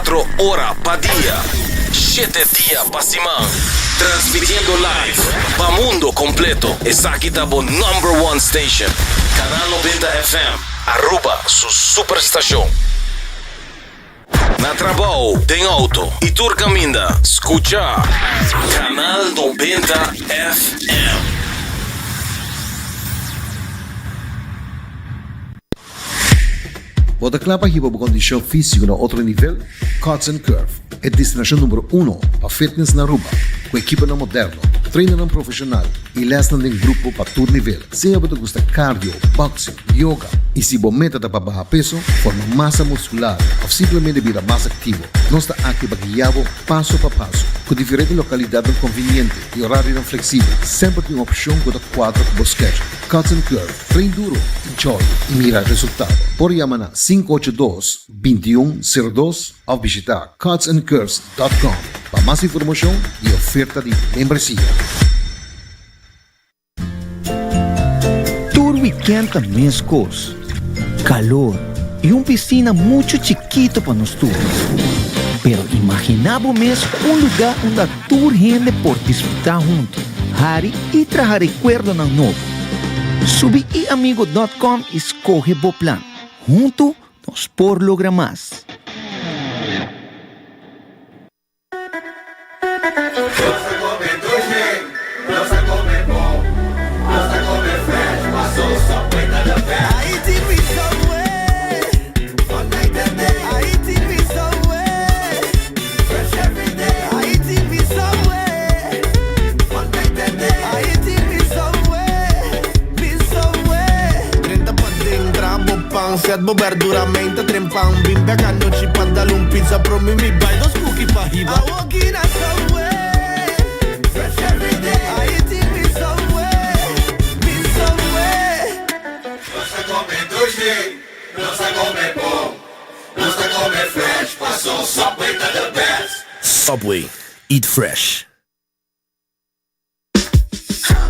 24 ora pa dia, shete dia pa siman. Transmitiendo live pa mundo completo. Esaki ta bo number one station. Canal 90 FM, Aruba su superstacion. Na trabou, den auto y tur caminda, scucha Canal 90 FM. Bo ta kla pa hiba bo kondishon físiko na otro nivel? Cuts and Curve, e destinashon numero uno pa fitness na Aruba, ku ekiponan moderno, trainernan profeshonal i lèsnan den grupo pa tur nivel. Sea bo ta gusta cardio, boxing, yoga i si bo meta ta pa baha peso, forma masa muskular òf simplemente bira mas aktivo, nos ta aki pa guia bo paso pa paso. Ku diferente lokalidatnan konviniente i orarionan fleksibel, semper tin un opshon ku ta kuadra ku bo schedule. Cuts and Curve, train duro, enjoy i mira resultado. Por yama na 582 21 02 òf bishita cutsandcurves dot com pa mas informashon i oferta di membresia. Tur weekend ta mescos, calor y un piscina mucho chikito pa nos tur. Pero imagina bo mes un lugar unda tur hende por disfruta hunto, hari y traha recuerdonan nobo. Subi iamigo dot com y scoge bo plan. Hunto nos por logra mas. Set bo berdura menta tren pan Bin bek anochi pa dal un pizza Promi mi bai dos cookie pa hiba Awoki na Subway Fresh every day I eating me Subway Me Subway Nos ta come dushi, nos ta come bon Nos ta come fresh, paso Subway ta the best. Subway, eat fresh.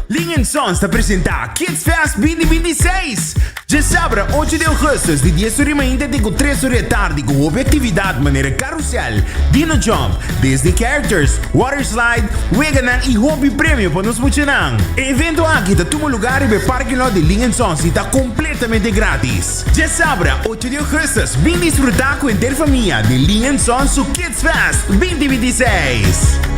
Ling and Sons ta presenta Kids Fest 2026! Djasabra ocho di augustus di dies ora di mainta te ku tres ora di atardi ku hopi aktividat manera karusel, dino jump, Disney characters, water slide, weganan i hopi premio pa nos muchanan. E evento aki ta tuma lugar riba e parking lot di Ling and Sons i ta kompletamente gratis. Djasabra ocho di augustus bin disfruta ku henter famia di Ling and Sons su Kids Fest 2026!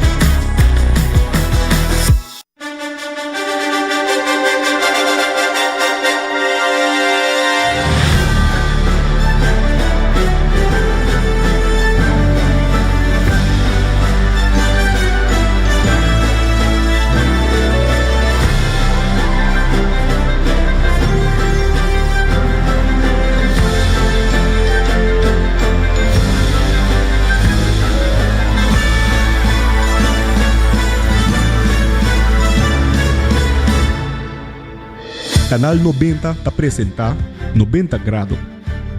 Canal 90 ta presenta 90 Grado,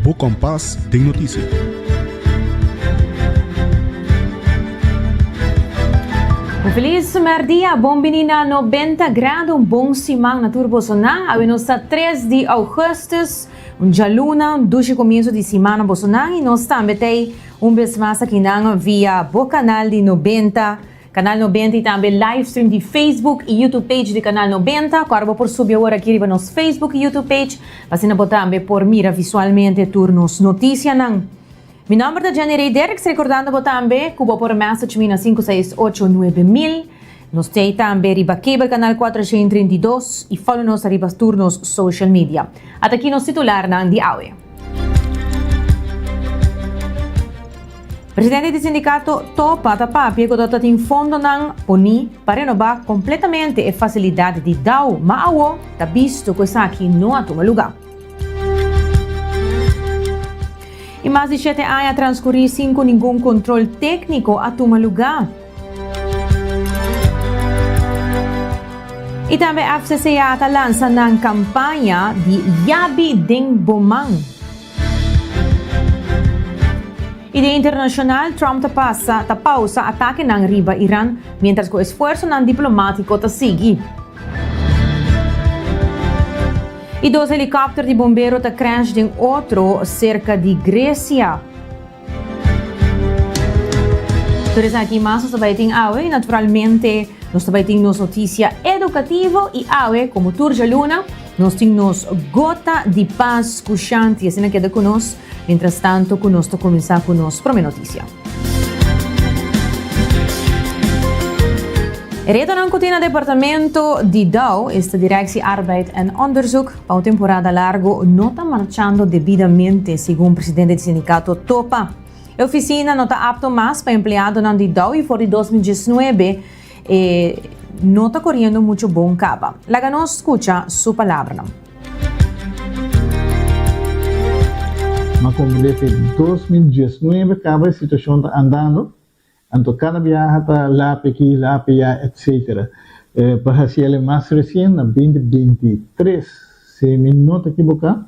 bo kompas den notisia. Un feliz merdia, bon bini na 90 Grado, un bon siman na tur bosonan. Awe nos ta 3 di augustus, un djaluna, un dushi comienzo di siman na bosonan y nos tambe t'ey un bes mas akinan via bo canal di 90, Canal 90 y tambe live stream di Facebook y YouTube page di Canal 90. Cu bo por subi awor aki riba nos Facebook y YouTube page, pa asina bo tambe por mira visualmente tur nos noticianan. Mi nomber ta Jenny Ray Derks, recordando bo tambe cu bo por message mi na 568 9000. Nos t'ey tambe riba cable canal 432 y follow nos ariba tur nos social media. Ata aki nos titularnan di awe. Presidente di sindicato Topa ta papia cu ta tin fondonan poni pa renoba completamente e facilidad di dao, ma awo ta bisto cu esaki no a tuma luga. Y mas di shete aña a transcuri sin cu ningun control tecnico a tuma luga. Y tambe FCCA ta lansa nan campaña di Yabi den bo man. Y den internacional, Trump ta pasa ta pausa atakenan riba Iran mientras cu esfuerzonan diplomatico ta sigui. Y dos helicopter di bombero ta crash den otro cerca di Grecia. Tur esaki mas nos ta bai tin awe y naturalmente nos ta bai tin nos noticia educativo y awe como tur djaluna nos tin nos gota di paz cu Shanti asina keda cu nos mientras tanto cu nos ta cuminsa cu nos prome noticia. E retonan cu tin na departamento di dao, esta Directie Arbeid en Onderzoek, pa un temporada largo no ta marchando debidamente, segun presidente di sindicato Topa. E oficina no ta apto mas pa empleadonan di dao y for di 2019 e no ta coriendo mucho bon caba. Laga nos scucha su palabranan. Ma comprende te 2019 caba e situacion ta andando, anto cada biaha ta lapi aki, lapi ya, etc. Pa haci el mas recien na 2023, si mi no ta equiboca,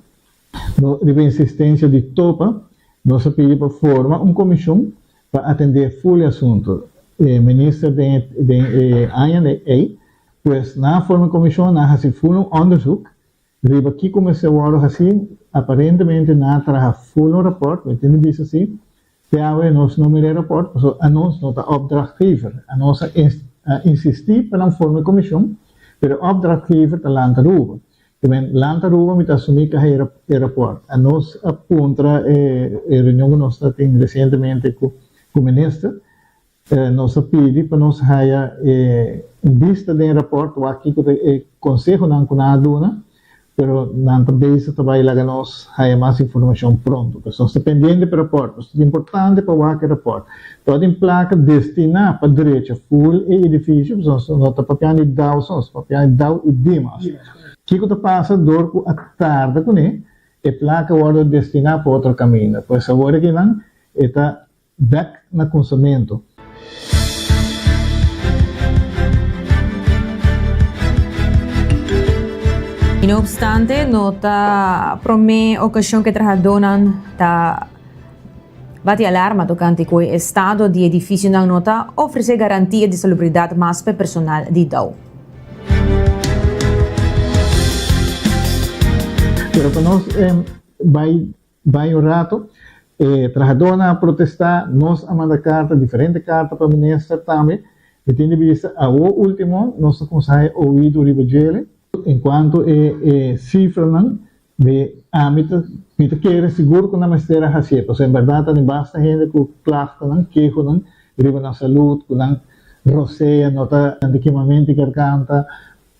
No, riba insistencia di Topa, nos a pidi pa forma un comision pa atende ful e asunto. E minister den e den e aña ey, pues nan a forma e comision, nan a haci ful un onderzoek riba kico mester wordo haci. Aparentemente nan a traha ful un rapport, mi tin di bisa si, te awe nos no mira e rapport, pasobra anos no ta opdrachtgever. Anos a a insisti pa nan forma e comision, pero e opdrachtgever ta Land Aruba. Te men Land Aruba mi ta asumí ku a e rapòrt. A nos a puntra e e reunion ku nos ta tin resientemente ku ku minister, nos a pidi pa nos haya e un bista den e rapòrt wak kiko ta e konsehonan ku nan a duna, pero nan ta bezig ta bai laga nos haya mas informashon pronto. Pues nos ta pendiente pa e rapòrt, pasobra ta importante pa wak e rapòrt. Tabatin plaka destiná pa drecha ful e edifisio, pasobra nos no ta papiando di dao so, nos ta papiando di dao i dimas. Kiko ta pasa dor ku a tarda kuné, e plaka wòrdu destiná pa otro kaminda. Pues awor akinan e ta bèk na kunsamentu. I no opstante, no ta promé okashon ku e trahadónan ta. Bati alarma tokante ku e estado di edifisionan no ta ofresé garantia di salubridat mas pa e personal di dou. Pero pa nos bai bai un rato, e trahadónan a protestá, nos a manda karta, diferente karta pa minister tambe. Mi tin di bisa awor último nos ta kuminsá haña oido riba djele. Enkuanto e e sifranan, Mi, ami ta, mi ta kere sigur ku nan mester a hasié, pasobra en bèrdat ta tin basta hende ku klagtanan, kehonan riba nan salud, ku nan rosea no ta di kimamento di garganta,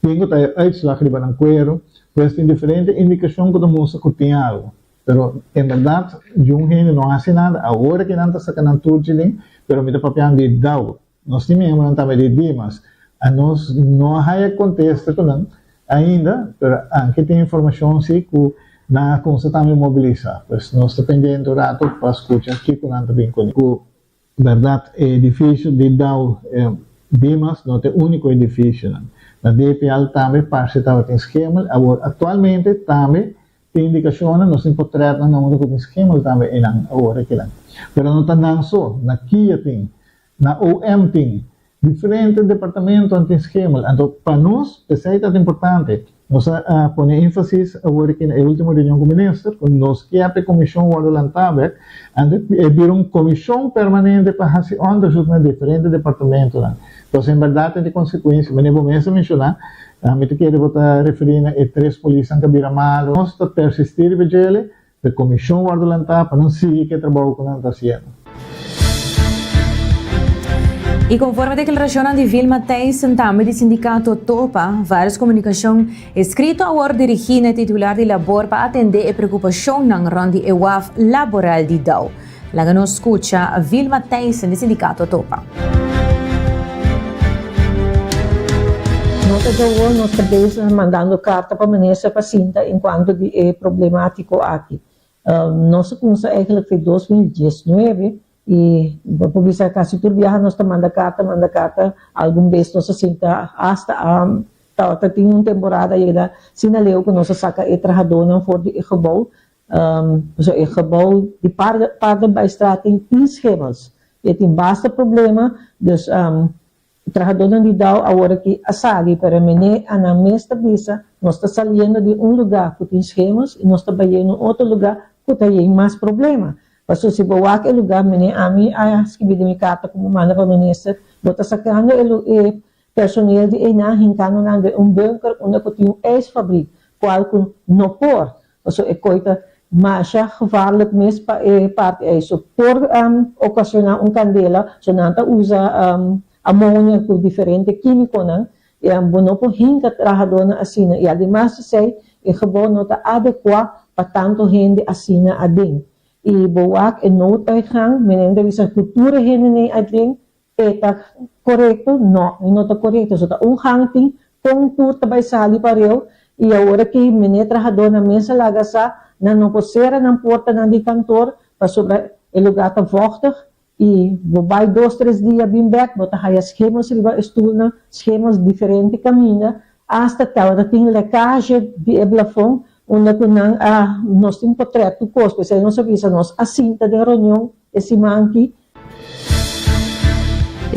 tin ku ta e uitslag riba nan kuero, pues tin diferente indikashon ku ta mustra ku tin algu. Pero en bèrdat yun hende no hasi nada, awor ke nan ta saka nan tur djilin, pero mi ta papiando di dau. Nos tin miembronan tambe di Dimas. Anos no a haya contesta cu nan ainda, pero anke tin informacion si cu nan a cuminsa tambe mobilisa. Pues nos ta pendiente un rato pa scucha kico nan ta bin cune. Cu berdad e edificio di dao Dimas no ta e unico edificionan. Na DPL tambe parce tabatin schemel. Awor actualmente tambe Tin indikashonnan, nos tin potretnan na unda ku tin schimmel tambe einan awor akinan. Pero no ta nan so, na kia tin, na OM tin, diferente departamentonan tin schimmel. Anto pa nos esei ta importante. Nos a pone énfasis awor aki na e último reunion ku minister ku nos kier pa e komishon wòrdu lantá bek, anto e bira un komishon permanente pa hasi òndersuk na diferente departamentonan. Pasobra en bèrdat tin konsekuensia, manera bo mes a menshoná, Mi ta kere bo ta referí na e tres polisnan ku a bira malu. Nos ta persistí riba djele, pa e komishon wòrdu lantá pa nan sigui ku e trabou ku nan ta hasiendo. I konforme deklarashonnan di Vilma Thijssen tambe di sindikato Topa, vários komunikashon eskrito a wòrdu dirigí na e titular di labor pa atendé e preokupashonnan rònt di e waf laboral di Dow. Laga nos skucha Vilma Thijssen di Sindikato Topa. No ta djawo nos ta bezig mandando karta pa minister pa sinta enkuanto di e problemátiko aki. Nos a kumsa eigenlijk fe 2019 i bo por bisa kasi tur biaha nos ta manda karta, manda karta, algun bes nos a sinta asta a tabata tin un temporada yega asina leu ku nos a saka e trahadónan for di e gebou Pasobra e gebou di Paardenbaaistraat tin tin schimmels. E tin basta problema, dus trahadónan di dao awor aki a sali, pero mene a nan mes ta bisa, nos ta saliendo di un lugá ku tin schimmels i nos ta bayendo un otro lugá ku ta yen mas problema. Paso si bo wak e lugar mene ami a skibi den mi karta ku bo manda pa minister, bo ta sakando e e personeel di einan hinkando nan den un bunker unda ku tin un ijsfabriek kual ku no por paso e koi ta masha gevaarlijk mes pa e parti ei so por okashoná un kandela so nan ta usa amonia ku diferente kímikonan i bo no por hinka trahadónan asina i ademas di esei e gebou no ta adekuá pa tantu hende asina aden i bo wak e nooduitgang menen ta bisa ku tur e hendenan aden E ta korekto? No, e no ta korekto. So ta un gang tin kon tur ta bai sali pareu i awor aki mene trahadornan mes a laga sa nan no por sera nan portanan di kantor pasobra e lugar ta vochtig i bo bai dos tres dia bin bek bo ta haya schemels riba e stulnan, schemels diferente kaminda hasta tabata tin lekage di e blafon unda ku nan a nos tin potret ku kos p'esei nos a bisa nos a sinta den reunion e siman aki.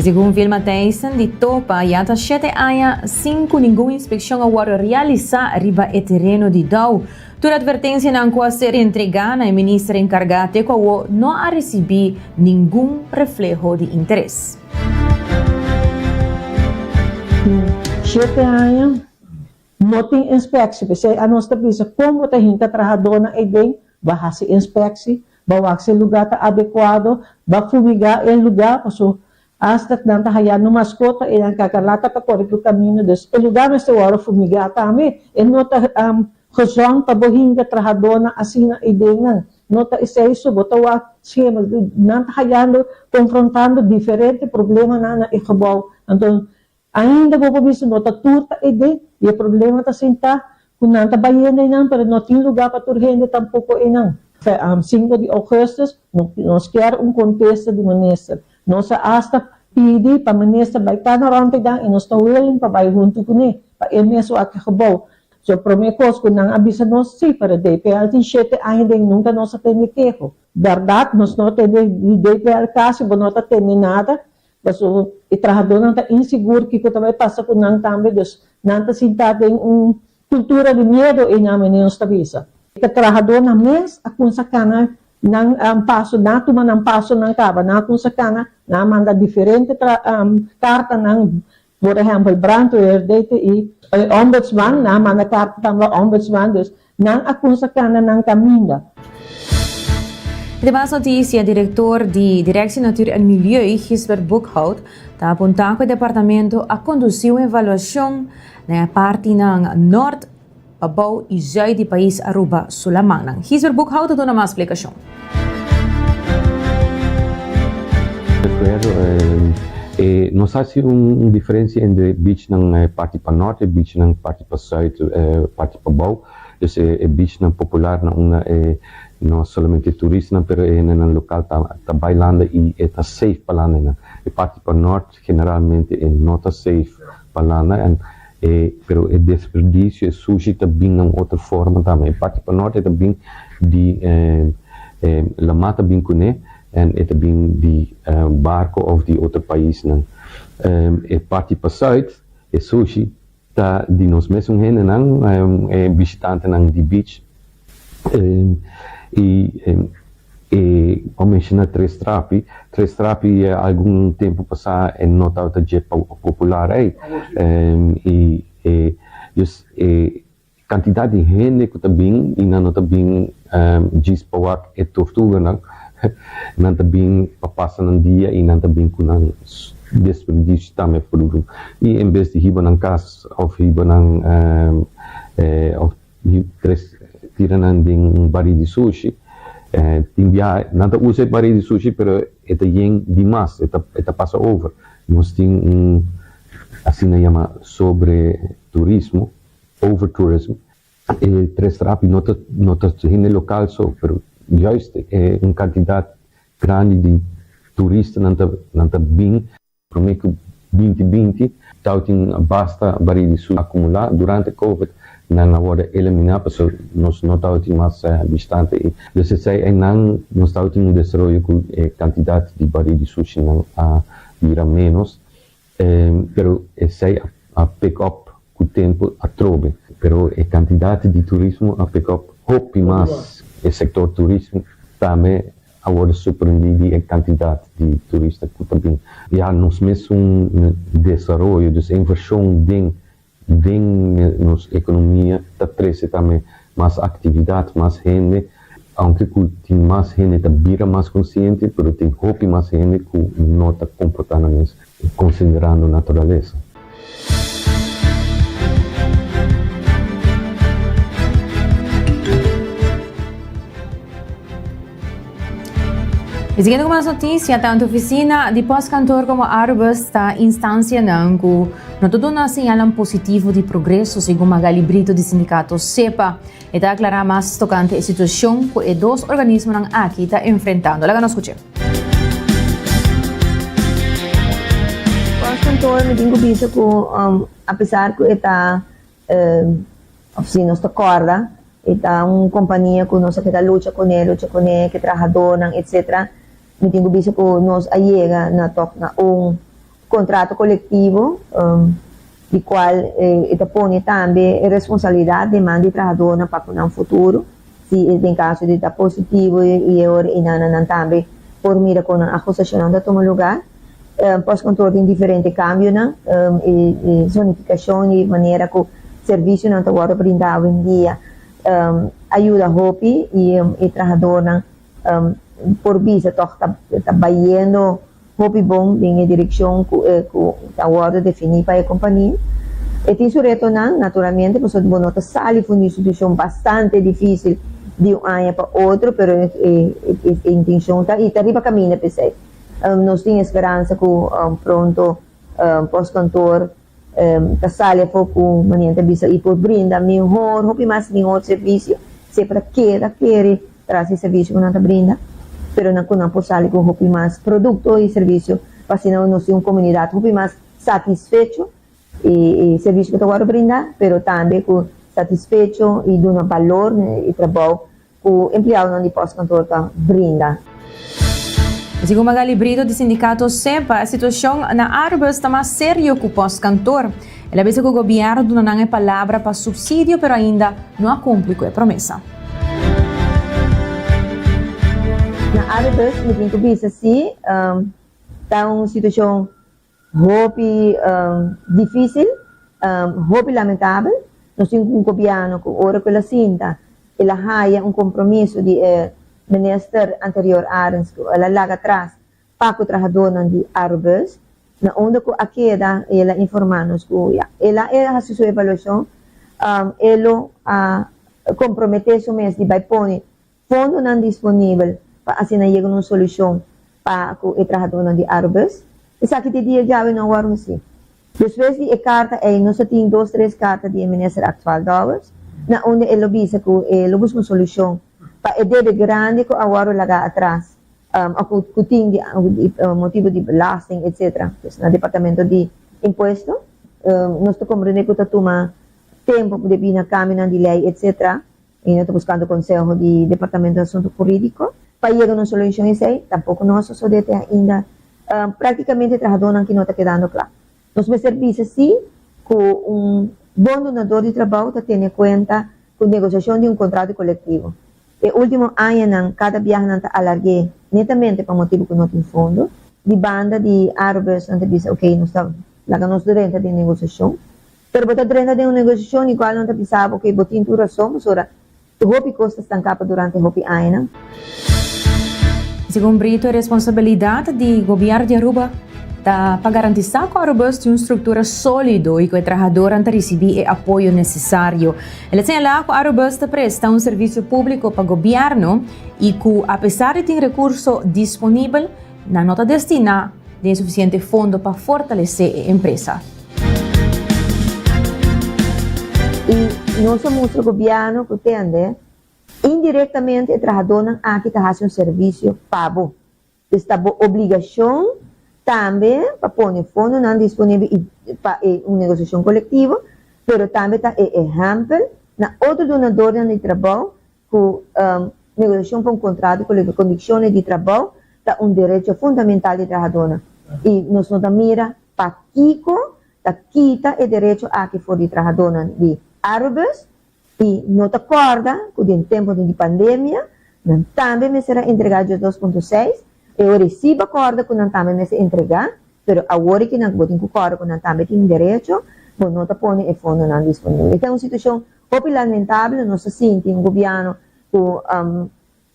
Segun Vilma Thijssen di Topa ya ta shete aña sin ku ningun inspekshon a wòrdu realisá riba e tereno di Dow. Tur atvertensianan ku a ser entregá na e minister enkargá te ku awo no a risibí ningun refleho di interes. Shete aña no tin inspekshon, p'esei anos ta bisa kon bo ta hinka trahadónan ei den, bo a hasi inspekshon, Ba wak si e lugá ta adekuado, ba fumigá e lugá, paso asta nan ta hayá no maskota i nan kakalaka ta kore tur kaminda, dus e lugá mester wòrdu fumigá tambe. E no ta gezond pa bo hinka trahadónan asina ei den nan. No ta esei so, bo ta wak schema, nan ta hayando, konfrontando diferente problemanan na e gebou. Anto Ainda bo por bisa no ta tur ta ede y e problema ta sinta cu nan ta bayendo eynan pero no tin lugar pa tur hende tampoco eynan. Cinco di augustus nos kier un contesta di minister. Nos a hasta pidi pa minister bay cana rond eynan y nos ta willing pa bay hunto cune pa e mes wak e gebouw. So prome cos cu nan a bisa nos si pero DPL tin shete aña den nunca nos a tende keho. Berdad nos no tende di DPL casi bo no ta tende nada. Pasobra e trahadónan ta insigur kiko ta bai pasa ku nan tambe, dus nan ta sintá den un kultura di miedu einan mene nos ta bisa. E trahadónan mes a kunsa kana nan paso, nan a tuma nan pasonan kaba, nan a kunsa kana, nan a manda diferente kartanan, por ehèmpel brandweer, DTI, e ombudsman, nan a manda karta tambe ombudsman, dus Nan a kunsa kana nan kaminda. Demas notisia, Direktor di Directie Natuur en Milieu, Gisbert Boekhout, ta apuntá ku e departamento a kondusí un evaluashon na e partinan nort, pabou i zùit di pais Aruba su lamannan. Gisbert Boekhout ta duna mas splikashon. Recuerdo e nos haci un diferencia entre beachnan parti pa nort e beachnan parti pa zuid parti pa bou. Dus e beachnan popular na unda e no solamente turistanan pero e hendenan local ta ta bay landa y e ta safe pa landa eynan. E parti pa nort generalmente e no ta safe pa landa en e pero e desperdicio e sushi ta bin na un otro forma tambe. E parti pa nort e ta bin di e lama ta bin cune en e ta bin di barco of di otro paisnan. E parti pa zuid e sushi Ta di nos mesun hendenan, e bishitantenan di beach. I e a menshona Tres Trapi. Tres Trapi algun tempu pasá e no tabata dje popular ei. I e dus e kantidat di hende ku ta bin i nan no ta bin djis pa wak e tortuganan, Nan ta bin pa pasa nan dia i nan ta bin ku nan desperdisio tambe por i en bes di hiba nan kas òf hiba nan òf tira nan den un barí di sushi tin biaha nan ta usa e barí di sushi pero e ta yen dimas e ta pasa over nos tin un asina yama sobre turismo over tourism. E tres trapi no ta no ta hende lokal so, pero juist e un kantidat grandi di turistanan ta nan ta bin. Promé ku binti binti tabatin basta barí di su akumulá. Durante covid nan a wòrdu eliminá pasobra nos no tabatin mas bishitante i dus esei einan nos tabatin un desaroyo ku e kantidat di barí di sushinan a bira ménos. Pero esei a pick up cu tempo atrobe. Pero e cantidad di turismo a pick up hopi mas. E sector turismo tambe a wòrdu sorprendí di e kantidat di turista ku ta bin. Ya nos mesun desaroyo, dus e invershon den den nos ekonomia ta trese tambe mas aktividat, mas hende. Aunke ku tin mas hende ta bira mas konsiente, pero tin hopi mas hende ku no ta komportá nan mes konsiderando naturalesa. Y siguiendo cu mas noticia, tanto oficina di postkantoor como Arubus ta instancianan cu no ta duna señalnan positivo di progreso, segun Magali Brito di sindicato SEPA. E ta aclara mas tocante e situacion cu e dos organismonan aki ta enfrentando. Laga nos scuche. Postkantoor mi tin cu bisa cu apesar cu e ta Of si nos ta kòrda, e ta un kompania ku nos a keda lucha kuné, lucha kuné, ku e trahadónan, etsetera. Mi tin ku bisa ku nos a yega na tòg na un kontrato kolektivo, di kual e ta pone tambe e responsabilidat den man di trahadónan pa ku nan futuro. Si den kaso di ta positivo i e ora einan nan tambe por mira kon nan ahustashonnan ta tuma lugá. Postkantoor tin diferente kambionan, e zonifikashon i manera ku servisionan ta wòrdu brindá awendia a yuda hopi i e trahadornan por bisa tòg ta bayendo hopi bon den e direkshon ku ku ta wòrdu definí pa e kompania. E tin su retonan, naturalmente, pasobra bo no ta sali for un institushon bastante difísil di un aña pa otro, pero e intenshon ta i ta riba kaminda p'esei. Nos tin e speransa ku pronto postkantoor ta sali afó ku manera ta bisa i por brinda mihor, hopi mas mihor servisio. Semper ta keda kere tras e servisio ku nan ta brinda, pero nan ku nan por sali ku hopi mas produkto i servisio pa asina nos tin un komunidat hopi mas satisfecho e servisio ku ta wòrdu brinda, pero tambe ku satisfecho i duna balor na e trabou Ku empleadonan di postkantoor ta brinda. Segun Magali Brito di sindikato SEPA, e situashon na Arubus ta mas serio ku postkantoor. El a bisa ku gobièrnu duna nan e palabra pa supsidio pero ainda no a kumpli ku e promesa. Na Arubus mi tin ku bisa si ta un situashon Hopi dificil, hopi lamentabel. Nos tin un gobierno cu ora cu el a sinta, el a haya un compromiso di e minister anterior Arends cu el a laga atras pa cu trahadornan di Arubus, na unda cu a keda y el a informa nos cu ya el a haci su evaluacion, e lo a compromete su mes di bay pone Fondonan disponibel pa asina yega na un solushon pa ku e trahadónan di Arubus. Esaki te dia djawe no a wòrdu hasi. Despues di e karta ei nos a tin dos tres karta di e minister aktual Dowers na unda e lo bisa ku e lo buska un solushon pa e debe grandi ku a wòrdu lagá atras òf ku tin di motibu di belasting etsetera, pues na departamento di impuesto. Nos ta komprendé ku ta tuma tempu debí na kambionan di lei etsetera. I no ta buskando konseho di Departamento di Asuntu Hurídiko pa yega na un solushon esei, tampoko no a sosodé te ainda. Práktikamente e trahadónan ki no ta kedando kla. Nos mester bisa sí ku un bon dunador di trabou ta tene kuenta ku negosiashon di un kontrato kolektivo. E último añanan kada biaha nan ta alarg'é netamente pa motibu ku no tin fondo. Di banda di Arubus nan ta bisa okey nos ta laga nos drenta den negosiashon. Pero bo ta drenta den un negosiashon i kual nan ta bisa bo ke bo tin tur rason pasobra hopi kos ta stanká pa durante hopi añanan. Segun Brito e responsabilidat di Gobièrnu di Aruba ta pa garantisá ku Arubus tin un struktura sólido i ku e trahadornan ta risibí e apoyo nesesario. El a señalá ku Arubus ta presta un servisio públiko pa gobièrnu i ku apesar di tin rekurso disponibel, Nan no ta destiná den sufisiente fondo pa fortalesé e empresa. I nos a mustra gobièrnu ku tende indirektamente e trahadónan aki ta hasi un servisio pa bo. Pues ta bo obligashon tambe pa pone fondonan disponibel i pa e un negosiashon kolektivo, pero tambe ta e ehèmpel na otro dunadornan di trabou Ku negosiashon pa un kontrato ku loke kondishonnan di trabou ta un derecho fundamental di trahadónan i nos no ta mira pakiko ta kita e derecho aki for di trahadónan di Arubus i no ta kòrda ku den temponan di pandemia. Nan tambe mester a entregá 12.6. E ora si bo kòrda ku nan tambe mester entregá, pero awor ki nan bo tin ku kòrda ku nan tambe tin derecho, bo no ta pone e fondonan disponibel. E ta un situashon hopi lamentabel, nos ta sinti un gobièrnu ku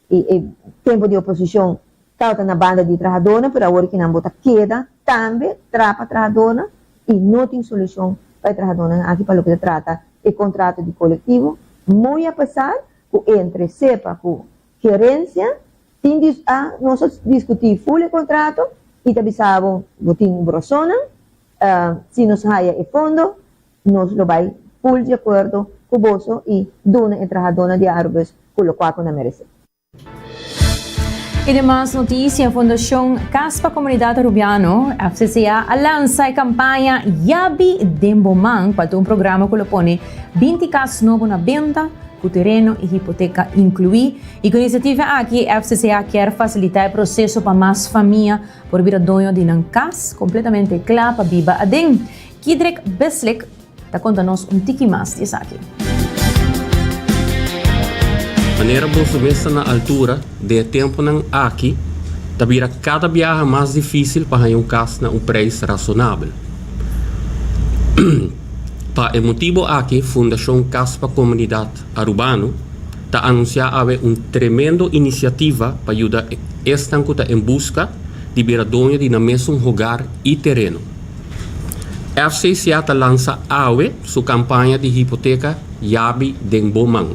e tempu di oposishon tabata na banda di trahadónan, pero awor ki nan bo ta keda tambe trapa trahadónan i no tin solushon pa e trahadónan aki pa loke ta trata e kontrato di kolektivo, muy apesar ku entre sepa ku gerensia Tin di a nos a diskutí ful e kontrato i ta bisa bo, bo tin brosonnan, si nos haya e fondo nos lo bai ful di akuerdo ku boso i duna e trahadónan di Arubus ku lokual ku nan meresé. I demas notisia, Fundashon Kas pa Komunidat Arubiano, FCCA, a lansa e kampaña Yabi den bo man, kual ta un programa ku lo pone 20 kas nobo na benta, ku tereno i hipoteka inkluí. I ku inisiativa aki FCCA kier fasilitá e proseso pa mas famia por bira doño di nan kas kompletamente kla pa biba aden. Kidrick Beslik ta konta nos un tiki mas di esaki. Manera boso mes ta na altura den e tempunan aki, ta bira kada biaha mas difísil pa haña un kas na un preis rasonabel. Pa e motibo aki Fundashon Kas pa Komunidat Arubano ta anunsiá awe un tremendo inisiativa pa yuda esnan ku ta en buska di bira doño di nan mesun hogar i tereno. FCCA ta lansa awe su kampaña di hipoteka Yabi den bo man.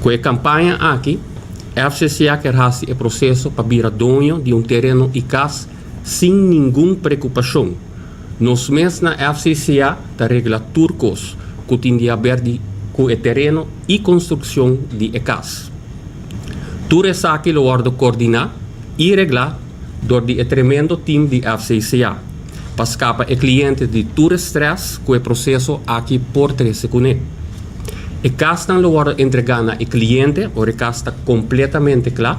Ku e kampaña aki FCCA ker hasi e proseso pa bira doño di un tereno i kas sin ningun prekupashon. Nos mes na FCCA ta regla tur kos ku tin di haber di ku e tereno i konstrukshon di e kas. Tur esaki lo wòrdu koordiná i reglá dor di e tremendo tim di FCCA pa skapa e kliente di tur e strès ku e proseso aki por trese kuné. E kasnan lo wòrdu entregá na e kliente ora e kas ta kompletamente kla.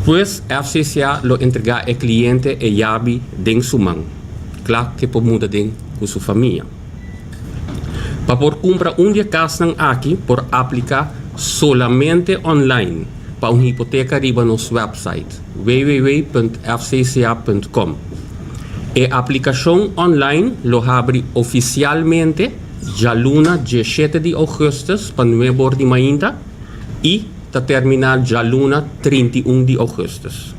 Pues FCCA lo entregá e kliente e yabi den su man, kla ku e por muda den ku su famia. Pa por kumpra un di e kasnan aki por apliká solamente online pa un hipoteka riba nos wèpsait www.fcca.com. E aplikashon online lo habri ofisialmente djaluna diesshete di ougùstùs pa nuebe or di mainta i ta terminá djaluna 31 di ougùstùs.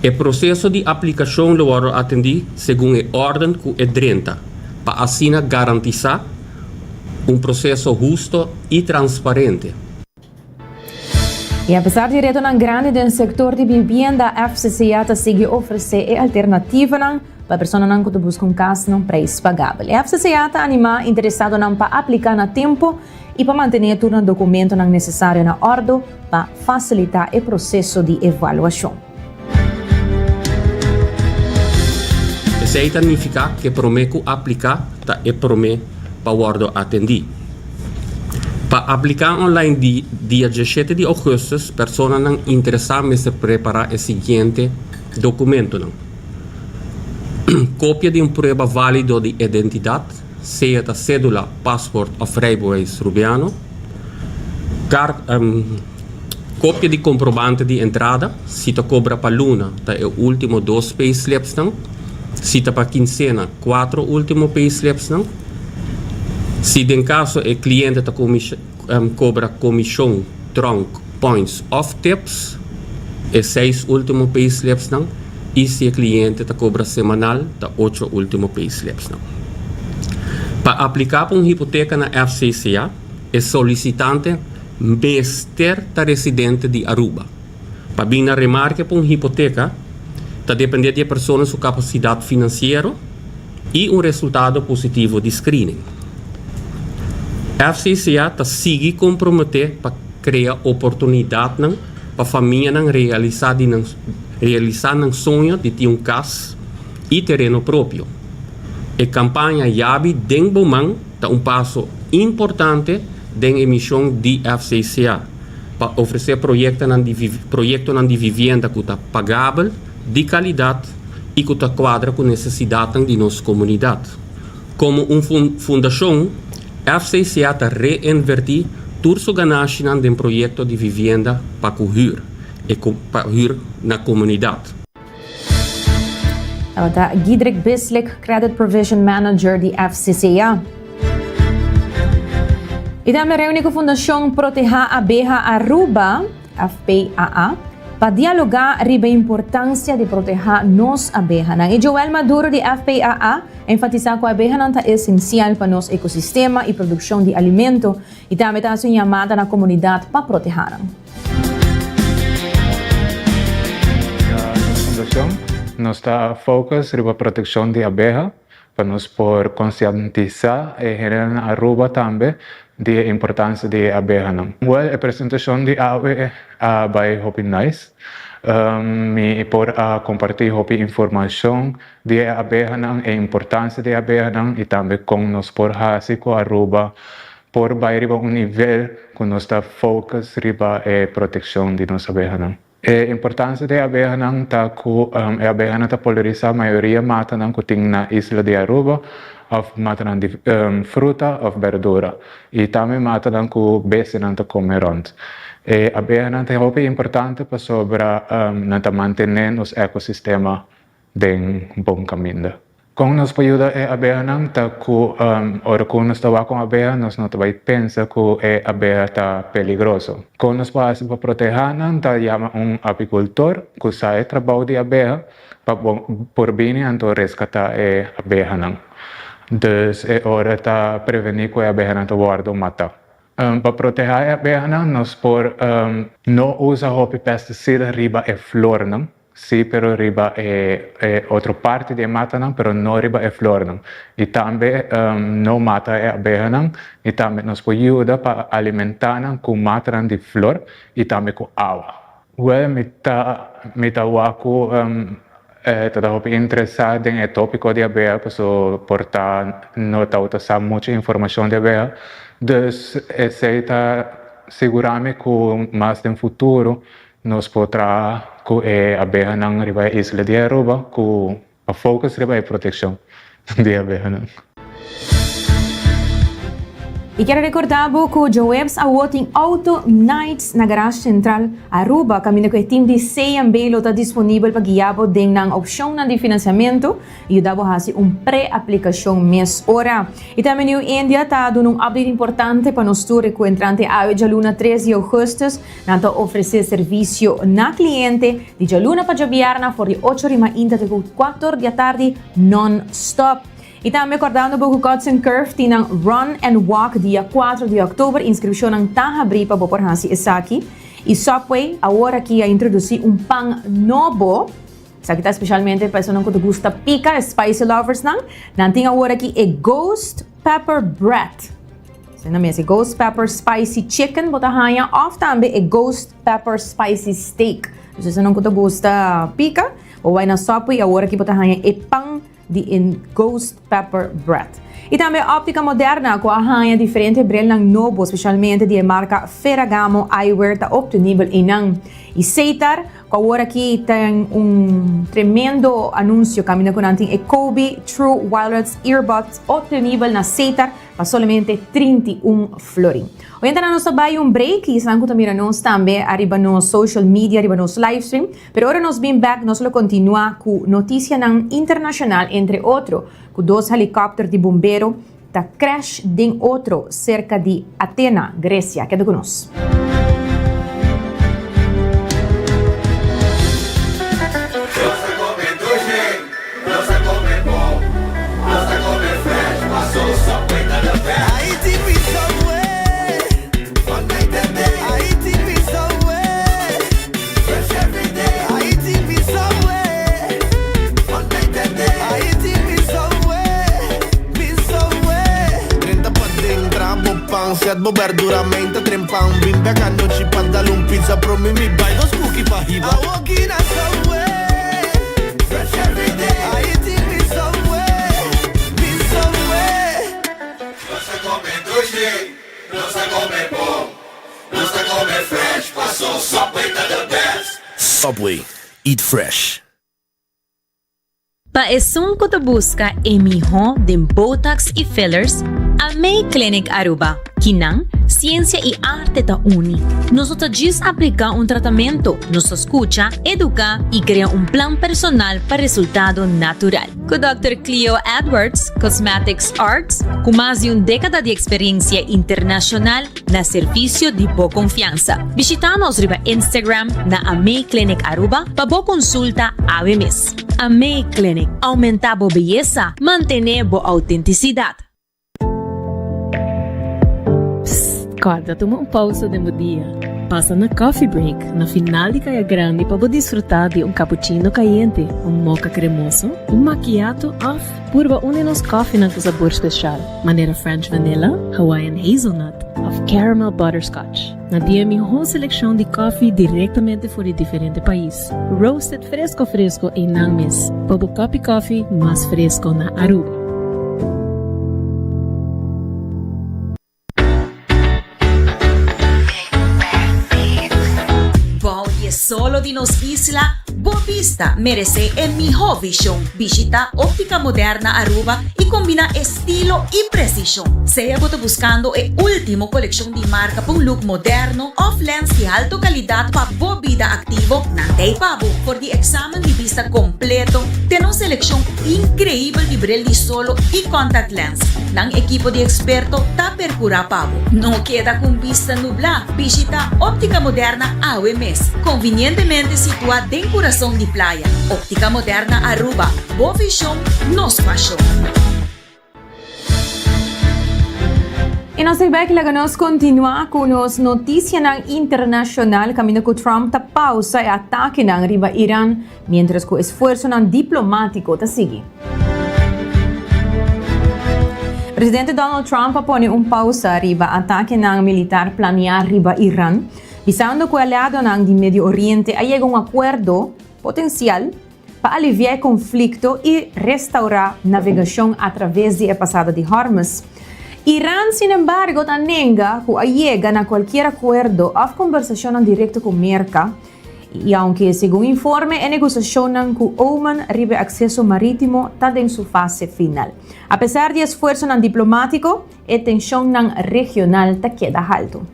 E proseso di aplikashon lo wòrdu atendí segun e órden ku e drenta pa asina garantisá un proseso husto i transparente. I apesar di retonan grandi den sektor di bibienda, FCCA ta sigui ofresé e alternativanan pa personanan ku ta buska un kas na un preis pagabel. FCCA ta animá interesadonan pa apliká na tempu i pa mantené tur nan dokumentonan nesesario na òrdu pa fasilitá e proseso di evaluashon. Esei ta nifiká ku e promé ku apliká ta e promé pa wòrdu atendí. Pa apliká online di dia diesshete di ougùstùs, personanan interesá mester prepará e siguiente dokumentonan, Kopia di un prueba válido di identidat, sea ta sédula, pasport òf rijbewijs rubiano, Kopia di komprobante di entrada, si ta kobra pa luna ta e último dos payslipsnan, si ta pa kinsena kuatro último payslipsnan. Si den kaso e kliente ta kobra komishon, tronk, points òf tips, e seis último payslipsnan i si e kliente ta kobra semanal ta ocho último payslipsnan. Pa apliká pa un hipoteka na FCCA, e solisitante mester ta residente di Aruba. Pa bin na remarke pa un hipoteka ta depende di e persona su kapasidat finansiero i un resultado positivo di screening. FCCA ta sigui komprometé pa krea oportunidatnan pa famianan realisá di nan realisá nan soño di tin un kas i tereno propio. E kampaña Yabi den bo man ta un paso importante den e mishon di FCCA pa ofresé proyektonan di proyektonan di vivienda ku ta pagabel, di kalidat i ku ta kuadra ku nesesidatnan di nos komunidat. Komo un fundashon, FCCA ta reinvertí tur su ganashinan den proyekto di vivienda pa ku hür e pa hür na komunidat. Tabata Giedrick Bislick, Credit Provision Manager di FCCA. I tambe reuni ku Fundashon Protehá Abeha Aruba, FPAA, pa dialogá riba e importansia di protehá nos abehanan. I Joel Maduro di FPAA a enfatisá ku abehanan ta esensial pa nos ekosistema i produkshon di alimento i tambe ta hasi un yamada na komunidat pa protehá nan. Nos fundashon nos ta focus riba protekshon di abeha Pa nos por konsientisá e hendenan na Aruba tambe di e importansia di e abehanan. Wèl, e presentashon di awe a bai hopi nice. Mi por a kompartí hopi informashon di e abehanan, e importansia di e abehanan i tambe kon nos por hasi ku Aruba por bai riba un nivel ku nos ta focus riba e protekshon di nos abehanan. E importancia di e abehanan ta cu e abehanan ta polerisa mayoria matanan cu tin na isla di Aruba of matanan di fruta of berdura y tambe matanan cu bestianan ta come rond. E abehanan ta hopi importante pasobra nan ta mantene nos ecosistema den bon caminda. Kon nos por yuda e abehanan ta ku ora ku nos ta wak un abeha nos no ta bai pensa ku e abeha ta peligroso. Kon nos por hasi pa protehá nan ta yama un apikultor ku sa e trabou di abeha pa por bini anto reskatá e abehanan. Dus e ora ta prevení ku e abehanan ta wòrdu matá. Pa protehá e abehanan nos por no usa hopi pestisida riba e flornan. Sí, pero riba e e otro parti di e matanan, pero no riba e flornan. I tambe no mata e abehanan, i tambe nos por yuda pa alimentá nan ku matanan di flor i tambe ku awa. Wèl, mi ta mi ta wak ku e ta ta hopi interesá den e tópiko di abeha, pasobra por ta no tabata sa muchu informashon di abeha. Dus esei ta sigurá mi ku mas den futuro Nos por traha ku e abehanan riba e isla di Aruba ku a focus riba e protekshon di abehanan. I kier recorda bo cu djaweps awo tin Auto Nights na Garage Central Aruba caminda cu e team di CMB lo ta disponibel pa guia bo den nan opcionnan di financiamento y yuda bo haci un pre-aplicacion mes ora. Y tambe New India ta duna un update importante pa nos tur cu entrante awe djaluna tres di augustus Nan ta ofresé servisio na kliente di djaluna pa djabièrnè for di ocho ri mainta te ku kuator di atardi non-stop. I tambe kòrdando bo ku Cuts and Curve tin nan Run and Walk dia kuatro di òktober, inskripshonnan ta habrí pa bo por hasi esaki. I Subway awor aki a introdusí un pan nobo, esaki ta spesialmente pa esunnan ku ta gusta pika, e spicy loversnan. Nan tin awor aki e Ghost Pepper Bread. Asina mes, e Ghost Pepper Spicy Chicken bo ta haña òf tambe e Ghost Pepper Spicy Steak. Dus esunnan ku ta gusta pika, bo bai na Subway awor aki bo ta haña e pan di e Ghost Pepper Bread. I tambe Optica Moderna ku a haña diferente brilnan nobo, spesialmente di e marka Ferragamo Eyewear ta optenibel einan. I Seitar ku awor aki tin un tremendo anunsio kaminda ku nan tin e Kobe True Wireless Earbuds optenibel na Seitar Pa solamente 31 florin. Oyentenan nos ta bai un break y esnan cu ta mira nos tambe ariba nos social media riba nos livestream. Pero ora nos bin bek nos lo continua cu noticianan internacional entre otro cu dos helicopter di bombero ta crash den otro cerca di Athena, Grecia. Keda cu nos. Nos ta come dushi, nos ta come bon, nos ta come fresh, paso Subway ta the best. Ai TV Subway, fun night and day. Ai TV Subway, fresh every day. Ai TV Subway, fun night and day. Ai TV Subway, mi Subway. Drenta paden, traha bo pan, set bo berdura, meinta trempan. Bin bek anochi pa dal un pizza, promi mi bai dos cookie pa hiba. Awoki na Subway, fresh every day. Ai tin mi Subway, mi Subway. Nos ta come dushi, nos ta come bon, nos ta come fresh, paso Subway ta the best. Subway, eat fresh. Pa esun ku ta buska e mihó den botox i fillers, Amei Clinic Aruba. Kinan Ciencia y arte ta uni. Nos no ta djis aplica un tratamento, nos ta scucha, educa y crea un plan personal pa resultado natural. Cu Dòkter Cleo Edwards, Cosmetics Arts, cu mas di un decada di experiencia internacional na servicio di bo confiansa. Bishita nos riba Instagram na Amei Clinic Aruba pa bo consulta awe mes. Amei Clinic, aumenta bo beyesa, mantene bo autenticidad. Psst, kòrda tuma un pousa den bo dia. Pasa na Coffee Break na final di Kaya Grandi pa bo disfrutá di un cappuccino kayente, un mocha kremoso, un macchiato òf purba un di nos kòfinan ku sabor speshal, manera French Vanilla, Hawaiian Hazelnut òf Caramel Butterscotch. Nan tin e mihó selekshon di kòfi direktamente for di diferente pais, roasted fresko fresko einan mes, pa bo kòpi kòfi mas fresko na Aruba. Bou di e solo di nos isla, bo bista merece e miho vision. Bishita Optica Moderna Aruba y combina estilo y precision. Sea bo ta buscando e ultimo coleccion di marca pa un look moderno of lens di alto calidad pa bo bida activo, nan ta ei pa bo. For di examen di bista completo te nos seleccion increibel di bril di solo y contact lens. Nan ekipo di eksperto ta perkurá pa bo. No keda ku un bista nublá, bishitá Óptica Moderna awe mes, konvinientemente situá den kurason di playa. Óptica Moderna Aruba, bo vishon, nos pashon. I nos ta bek laga nos kontinuá ku nos notisianan internashonal kaminda ku Trump ta pausa e atakenan riba Iran miéntras ku esfuersonan diplomátiko ta sigui. Presidente Donald Trump a pone un pausa riba atakenan militar planeá riba Iran, bisando ku e aliadonan di Medio Oriente a yega un akuerdo potensial pa aliviá e konflikto i restaurá navegashon atraves di e pasada di Hormuz. Iran, sinembargo, ta nenga ku a yega na kualkier akuerdo òf kombersashonnan direkto ku Merka, I aunke segun informe e negosiashonnan ku Oman riba e akseso marítimo ta den su fase final. Apesar di esfuersonan diplomátiko, e tenshonnan regional ta keda haltu.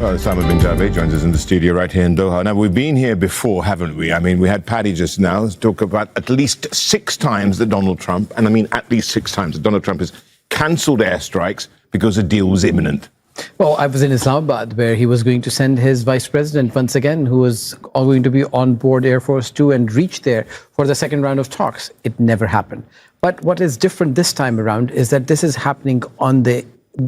Osama bin Jabir joins us in the studio right here in Doha. Now, we've been here before, haven't we? I mean, we had Paddy just now talk about at least six times that Donald Trump, and I mean at least six times that Donald Trump has cancelled airstrikes because a deal was imminent. Well, I was in Islamabad where he was going to send his vice president once again, who was going to be on board Air Force Two and reach there for the second round of talks. It never happened. But what is different this time around is that this is happening on the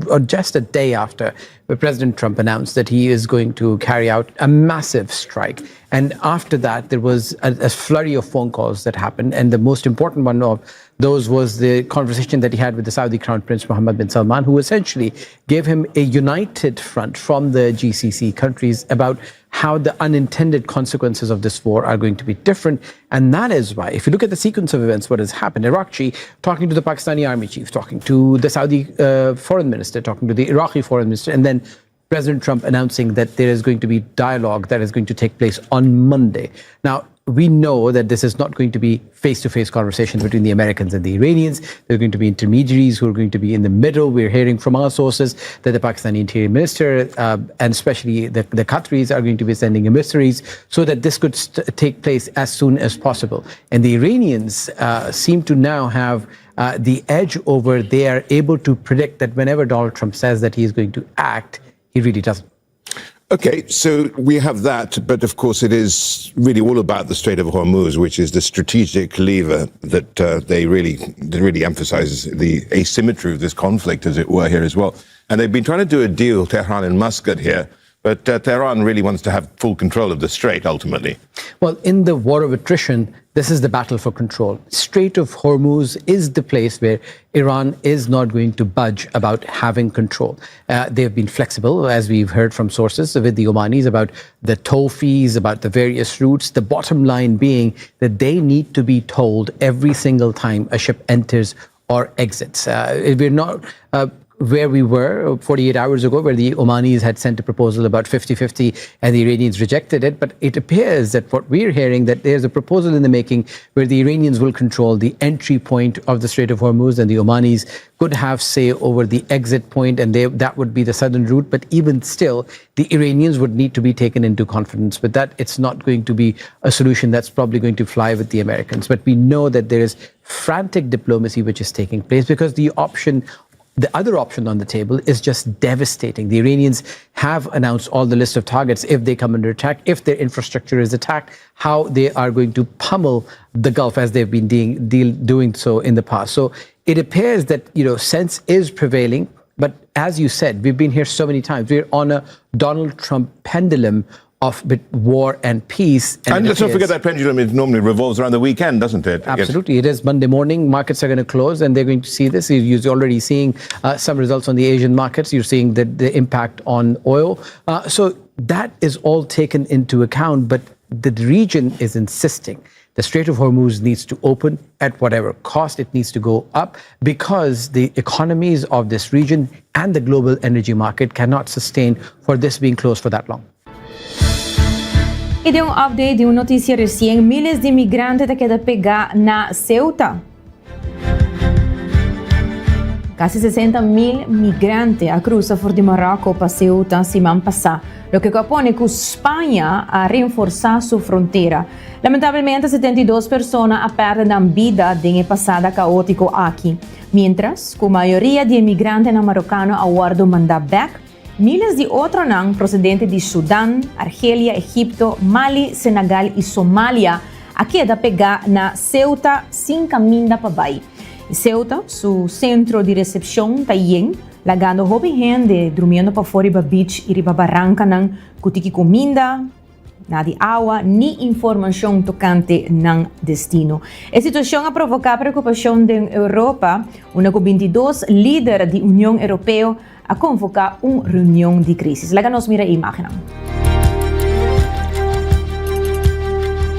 or just a day after President Trump announced that he is going to carry out a massive strike. And after that, there was a, a flurry of phone calls that happened. And the most important one of those was the conversation that he had with the Saudi Crown Prince Mohammed bin Salman, who essentially gave him a united front from the GCC countries about how the unintended consequences of this war are going to be different. And that is why, if you look at the sequence of events, what has happened, Araghchi talking to the Pakistani army chief, talking to the Saudi foreign minister, talking to the Iraqi foreign minister, and then President Trump announcing that there is going to be dialogue that is going to take place on Monday. Now, we know that this is not going to be face to face conversations between the Americans and the Iranians. There are going to be intermediaries who are going to be in the middle. We're hearing from our sources that the Pakistani Interior Minister and especially the, the Qataris are going to be sending emissaries so that this could take place as soon as possible. And the Iranians seem to now have the edge over they are able to predict that whenever Donald Trump says that he is going to act, he really doesn't. Okay, so we have that, but of course it is really all about the Strait of Hormuz, which is the strategic lever that they really that really emphasizes the asymmetry of this conflict, as it were, here as well. And they've been trying to do a deal, Tehran and Muscat here, but Tehran really wants to have full control of the strait ultimately. Well, in the war of attrition, this is the battle for control. Strait of Hormuz is the place where Iran is not going to budge about having control. They have been flexible, as we've heard from sources with the Omanis, about the toll fees, about the various routes. The bottom line being that they need to be told every single time a ship enters or exits. We're not. where we were 48 hours ago, where the Omanis had sent a proposal about 50-50 and the Iranians rejected it. But it appears that what we're hearing, that there's a proposal in the making where the Iranians will control the entry point of the Strait of Hormuz and the Omanis could have say over the exit point, and that would be the southern route. But even still, the Iranians would need to be taken into confidence. With that, it's not going to be a solution that's probably going to fly with the Americans. But we know that there is frantic diplomacy which is taking place because the option the other option on the table is just devastating. The Iranians have announced all the list of targets if they come under attack, if their infrastructure is attacked, how they are going to pummel the Gulf as they've been doing so in the past. So it appears that, sense is prevailing. But as you said, we've been here so many times. We're on a Donald Trump pendulum of war and peace. And let's not forget that pendulum, it normally revolves around the weekend, doesn't it? Absolutely. It is Monday morning. Markets are going to close and they're going to see this. You're already seeing some results on the Asian markets. You're seeing the impact on oil. So that is all taken into account. But the region is insisting the Strait of Hormuz needs to open at whatever cost. It needs to go up because the economies of this region and the global energy market cannot sustain for this being closed for that long. Y den un update di un noticia recien, miles di migrante ta keda pega na Ceuta. Casi 60 mil migrante a cruza for di Marocco pa Ceuta siman pasa, loke a pone cu Spaña a reforsa su frontera. Lamentablemente, 72 persona a perde nan bida den e pasada caotico aki. Mientras, cu mayoria di migrante na Marocano a wordo manda back, miles di otro nan procedente di Sudan, Argelia, Egipto, Mali, Senegal y Somalia a keda pega na Ceuta sin caminda pa bay. Ceuta, su centro di recepcion ta yen, lagando hopi hende durmiendo pafo riba beach y riba baranca nan cu tiki cuminda, nada di awa, ni informacion tocante nan destino. E situacion a provoca preocupacion na Europa, unda 22 lider di Union Europeo a convoca un reunion di crisis. Laga nos mira e imagen.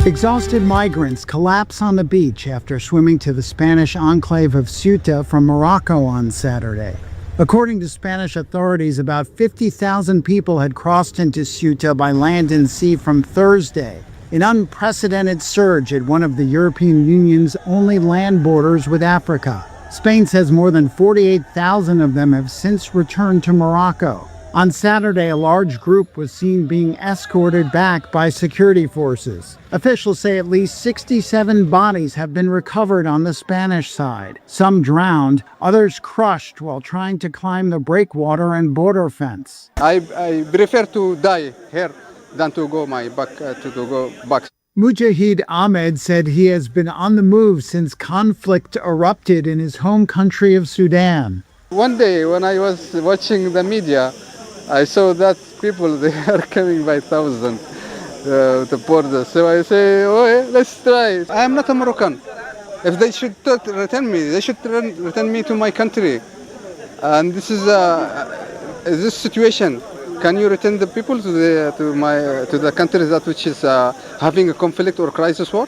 Exhausted migrants collapse on the beach after swimming to the Spanish enclave of Ceuta from Morocco on Saturday. According to Spanish authorities, about 50,000 people had crossed into Ceuta by land and sea from Thursday, an unprecedented surge at one of the European Union's only land borders with Africa. Spain says more than 48,000 of them have since returned to Morocco. On Saturday, a large group was seen being escorted back by security forces. Officials say at least 67 bodies have been recovered on the Spanish side. Some drowned, others crushed while trying to climb the breakwater and border fence. I prefer to die here than to go my back to go back. Mujahid Ahmed said he has been on the move since conflict erupted in his home country of Sudan. One day when I was watching the media, I saw that people, they are coming by thousand to border. So I say, oh, let's try. I am not a Moroccan. If they should return me, they should return me to my country. And this is this situation. Can you return the people to the countries that which is having a conflict or crisis war?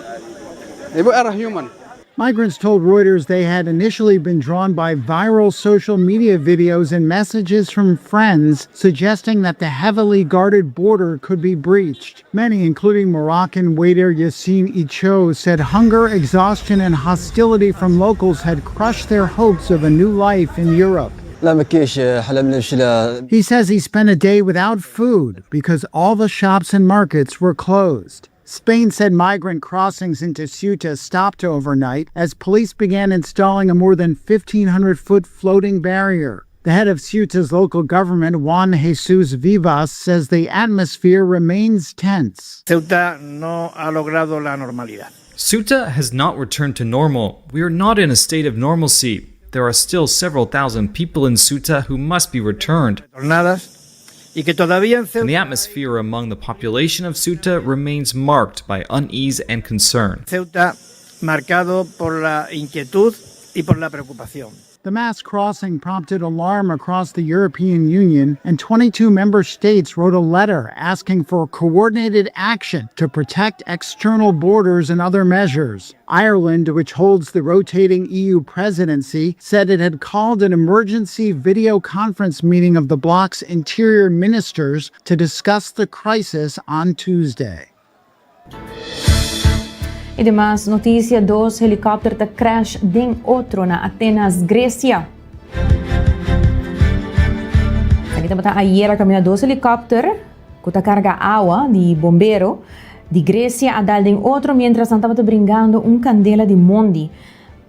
We are human. Migrants told Reuters they had initially been drawn by viral social media videos and messages from friends suggesting that the heavily guarded border could be breached. Many, including Moroccan waiter Yassine Icho, said hunger, exhaustion, and hostility from locals had crushed their hopes of a new life in Europe. لا ما كاينش حلم نمشي ل He says he spent a day without food because all the shops and markets were closed. Spain said migrant crossings into Ceuta stopped overnight as police began installing a more than 1,500 foot floating barrier. The head of Ceuta's local government, Juan Jesus Vivas, says the atmosphere remains tense. Ceuta no ha logrado la normalidad. Ceuta has not returned to normal. We are not in a state of normalcy. There are still several thousand people in Ceuta who must be returned. Retornadas y que todavía en Ceuta And the atmosphere among the population of Ceuta remains marked by unease and concern. Ceuta marcado por la inquietud y por la preocupación. The mass crossing prompted alarm across the European Union, and 22 member states wrote a letter asking for coordinated action to protect external borders and other measures. Ireland, which holds the rotating EU presidency, said it had called an emergency video conference meeting of the bloc's interior ministers to discuss the crisis on Tuesday. Y demas noticia, dos helicopter ta crash den otro na Atenas, Grecia. Esaki tabata ayera caminda dos helicopter cu ta carga awa di bombero di Grecia a dal den otro mientras nan tabata bringando un candela di mondi,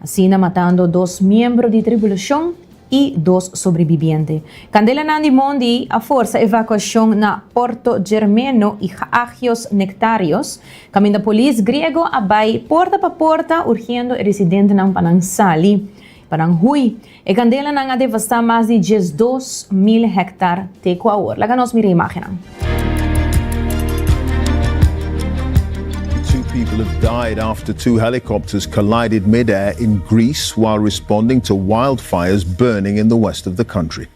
asina matando dos miembro di tripulacion y dos sobrebibiente. Candelanan di mondi a forsa evacuacion na Porto Germeno y Agios Nectarios, caminda polis griego a bay porta pa porta urgiendo e residentenan pa nan sali, pa nan huy. E candelanan a devasta mas di 12,000 hectar te cu awor. Laga nos mira e imagennan. Two people have died after two helicopters collided mid-air in Greece while responding to wildfires burning in the west of the country.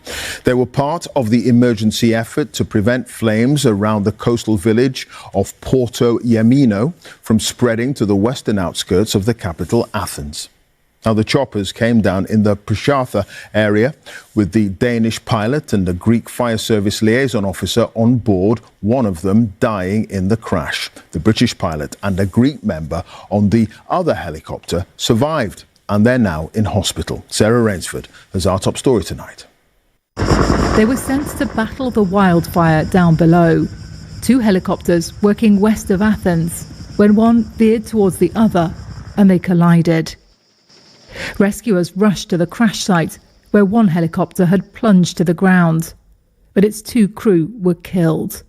They were part of the emergency effort to prevent flames around the coastal village of Porto Yamino from spreading to the western outskirts of the capital, Athens. Now, the choppers came down in the Prashatha area with the Danish pilot and the Greek fire service liaison officer on board, one of them dying in the crash. The British pilot and a Greek member on the other helicopter survived and they're now in hospital. Sarah Rainsford has our top story tonight. They were sent to battle the wildfire down below. Two helicopters working west of Athens when one veered towards the other and they collided. Rescuers rushed to the crash site where one helicopter had plunged to the ground, but its two crew were killed.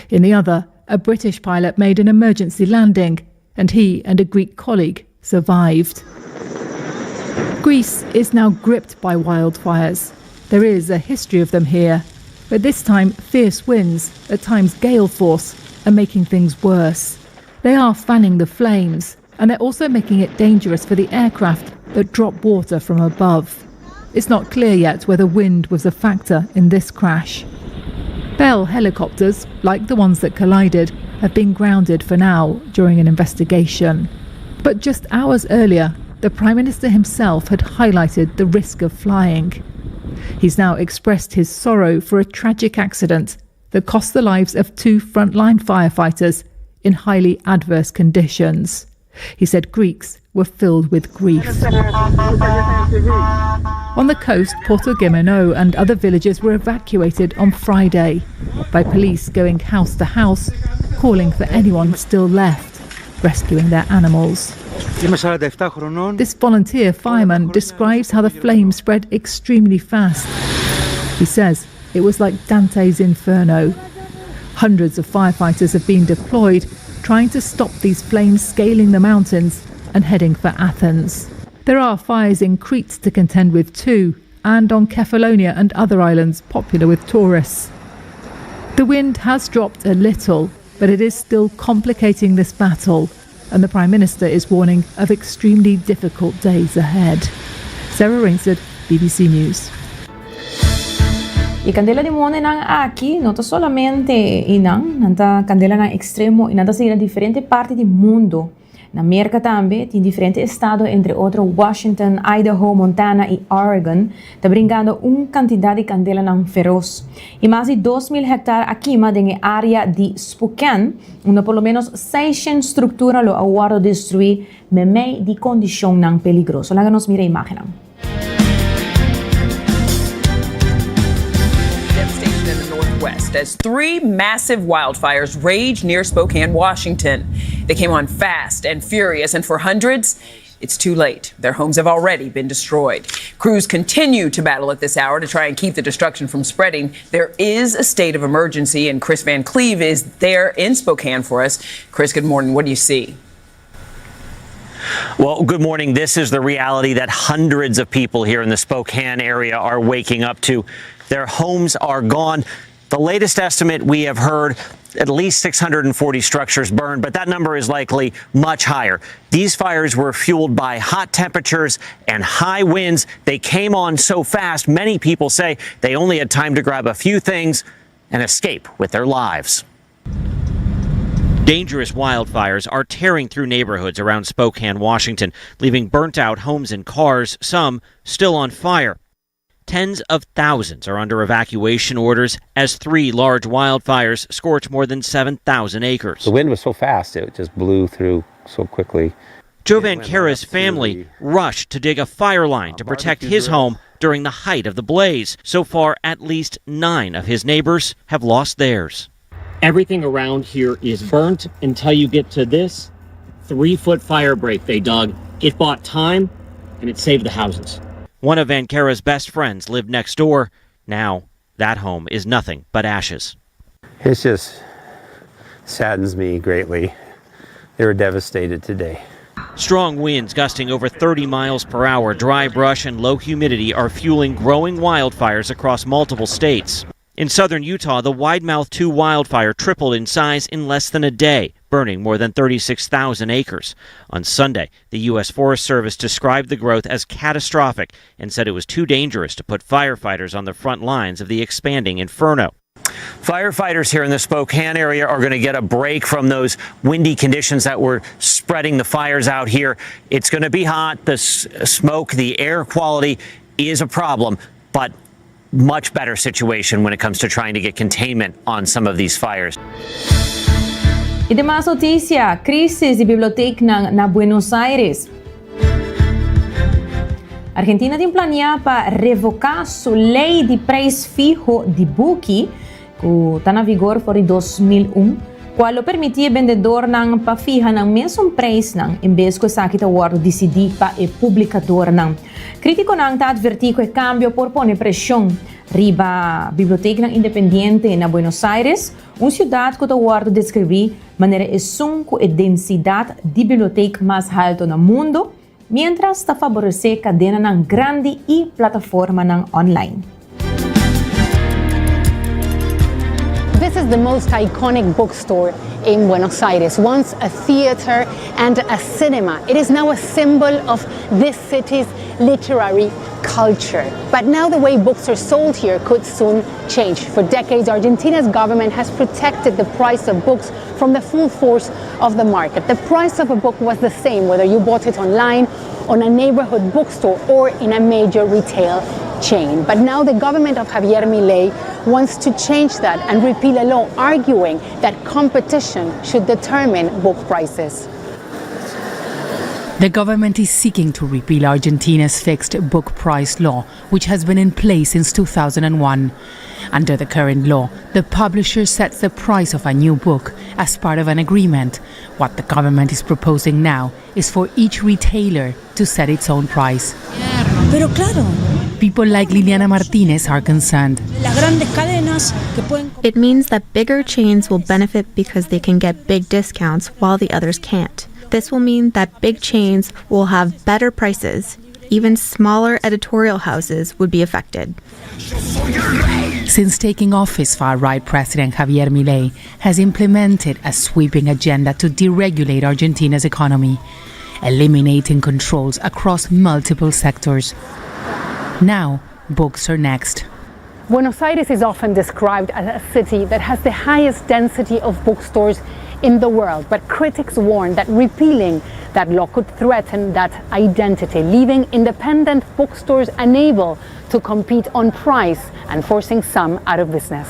In the other, a British pilot made an emergency landing and he and a Greek colleague survived. Greece is now gripped by wildfires. There is a history of them here, but this time fierce winds, at times gale force, are making things worse. They are fanning the flames, and they're also making it dangerous for the aircraft that drop water from above. It's not clear yet whether wind was a factor in this crash. Bell helicopters, like the ones that collided, have been grounded for now during an investigation. But just hours earlier, the Prime Minister himself had highlighted the risk of flying. He's now expressed his sorrow for a tragic accident that cost the lives of two frontline firefighters in highly adverse conditions. He said Greeks were filled with grief. On the coast, Porto Gemeno and other villages were evacuated on Friday by police going house to house, calling for anyone still left, rescuing their animals. This volunteer fireman describes how the flames spread extremely fast. He says it was like Dante's Inferno. Hundreds of firefighters have been deployed trying to stop these flames scaling the mountains and heading for Athens. There are fires in Crete to contend with too, and on Kefalonia and other islands popular with tourists. The wind has dropped a little, but it is still complicating this battle, and the Prime Minister is warning of extremely difficult days ahead. Sarah Rainsford, BBC News. E candela di mondinan aki no ta solamente einan, nan ta candelanan extremo y nan ta sigui na diferente parti di mundo. Na Merca tambe tin diferente estado entre otro Washington, Idaho, Montana y Oregon ta bringando un cantidad di candelanan feroz. Y mas di 2000 hectar a kima den e area di Spokane, unda por lo menos 600 structura lo a wordo destrui memey di condicionnan peligroso. Laga nos mira e imagennan. Devastation in the Northwest as three massive wildfires rage near Spokane, Washington. They came on fast and furious, and for hundreds, it's too late. Their homes have already been destroyed. Crews continue to battle at this hour to try and keep the destruction from spreading. There is a state of emergency, and Chris Van Cleve is there in Spokane for us. Chris, good morning. What do you see? Well, good morning. This is the reality that hundreds of people here in the Spokane area are waking up to. Their homes are gone. The latest estimate we have heard at least 640 structures burned, but that number is likely much higher. These fires were fueled by hot temperatures and high winds. They came on so fast, many people say they only had time to grab a few things and escape with their lives. Dangerous wildfires are tearing through neighborhoods around Spokane, Washington, leaving burnt out homes and cars, some still on fire. Tens of thousands are under evacuation orders as three large wildfires scorch more than 7,000 acres. The wind was so fast, it just blew through so quickly. Joe Van Kara's family rushed to dig a fire line to protect his home during the height of the blaze. So far, at least nine of his neighbors have lost theirs. Everything around here is burnt until you get to this three foot fire break they dug. It bought time and it saved the houses. One of Van Kara's best friends lived next door. Now, that home is nothing but ashes. It just saddens me greatly. They were devastated today. Strong winds gusting over 30 miles per hour, dry brush, and low humidity are fueling growing wildfires across multiple states. In southern Utah, the Widemouth 2 wildfire tripled in size in less than a day, burning more than 36,000 acres. On Sunday, the U.S. Forest Service described the growth as catastrophic and said it was too dangerous to put firefighters on the front lines of the expanding inferno. Firefighters here in the Spokane area are going to get a break from those windy conditions that were spreading the fires out here. It's going to be hot. The smoke, the air quality is a problem, but much better situation when it comes to trying to get containment on some of these fires. Y demas noticia, crisis di biblioteca na Buenos Aires. Argentina tin planea pa revoca su ley di prijs fiho di buki, cu ta na vigor for di 2001, cual lo permiti bendedornan pa fiha nan mesun prijsnan, en bes cu esaki ta wordo dicidi pa e publicadornan. Criticonan ta adverti cu e cambio por pone presion riba biblioteca independiente na Buenos Aires, un ciudad cu ta wordo describi manera esun cu e densidad di biblioteca mas halto na mundo, mientras ta favorece cadenanan grandi y plataformanan online. This is the most iconic bookstore in Buenos Aires, once a theater and a cinema. It is now a symbol of this city's literary culture. But now the way books are sold here could soon change. For decades, Argentina's government has protected the price of books from the full force of the market. The price of a book was the same whether you bought it online, on a neighborhood bookstore, or in a major retail chain. But now the government of Javier Milei wants to change that and repeal a law arguing that competition should determine book prices. The government is seeking to repeal Argentina's fixed book price law, which has been in place since 2001. Under the current law, the publisher sets the price of a new book as part of an agreement. What the government is proposing now is for each retailer to set its own price. Pero claro. People like Liliana Martinez are concerned. It means that bigger chains will benefit because they can get big discounts while the others can't. This will mean that big chains will have better prices. Even smaller editorial houses would be affected. Since taking office, far right President Javier Milei has implemented a sweeping agenda to deregulate Argentina's economy, eliminating controls across multiple sectors. Now, books are next. Buenos Aires is often described as a city that has the highest density of bookstores in the world, but critics warn that repealing that law could threaten that identity, leaving independent bookstores unable to compete on price and forcing some out of business.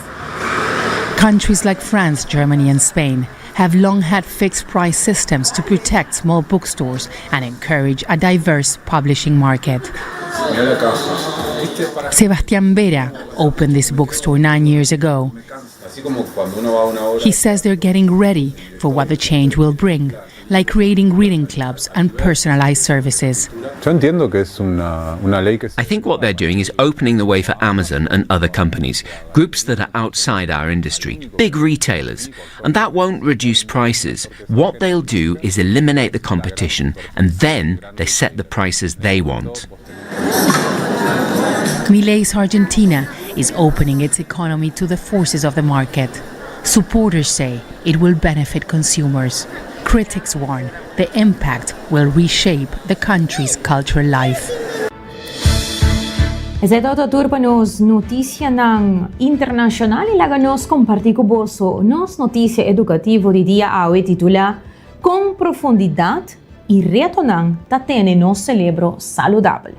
Countries like France, Germany, and Spain have long had fixed price systems to protect small bookstores and encourage a diverse publishing market. Sebastián Vera opened this bookstore 9 years ago. He says they're getting ready for what the change will bring, like creating reading clubs and personalized services. Yo entiendo que es una ley que I think what they're doing is opening the way for Amazon and other companies, groups that are outside our industry, big retailers. And that won't reduce prices. What they'll do is eliminate the competition and then they set the prices they want. Milei's Argentina is opening its economy to the forces of the market. Supporters say it will benefit consumers. Critics warn the impact will reshape the country's cultural life. Esei ta tur pa nos noticianan internacional y laga nos comparti cu boso nos noticia educativo di dia awe titula Con profundidad y retonan ta tene nos celebro saludabel.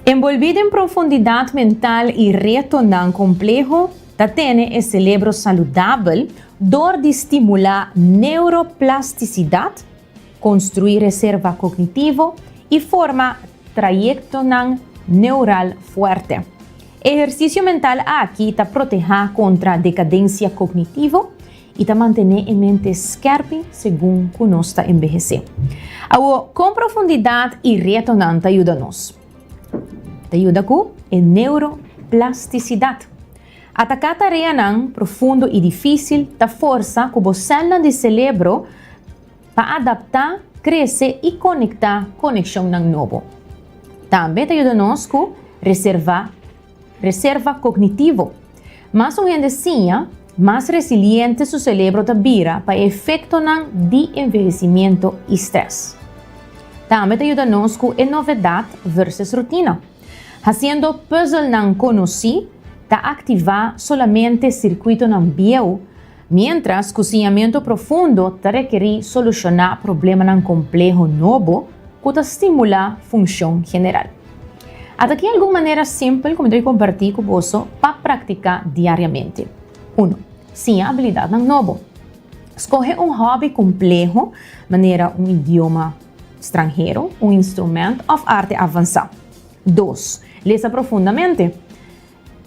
Enbolbí den profundidad mental y retonan compleho ta tene e celebro saludabel dor di stimula neuroplasticidad, construi reserva cognitivo y forma trayectonan neural fuerte. E ehercicio mental aki ta proteha contra decadencia cognitivo y ta mantene e mente skerpi segun cu nos ta enbehece. Awo, con profundidad y retonan ta yuda nos? Ta yuda cu e neuroplasticidad. Ataca tareanan profundo y dificil ta forsa cu bo celnan di celebro pa adapta, crece y conecta conexionnan nobo. Tambe ta yuda nos cu reserva reserva cognitivo. Mas un hende siña, mas resiliente su celebro ta bira pa e efectonan di envehecimiento y stress. Tambe ta yuda nos cu e novedad versus rutina. Haciendo puzzelnan conoci ta activa solamente circuitonan bieu, mientras cu siñamento profundo ta rekeri soluciona problemanan compleho nobo cu ta stimula funcion general. Ata aki algun manera simpel cu mi ta comparti cu boso pa practica diariamente. Uno. Siña abilidadnan nobo. Scoge un hobby compleho manera un idioma stranhero, un instrument of arte avansa. Dos. Lesa profundamente.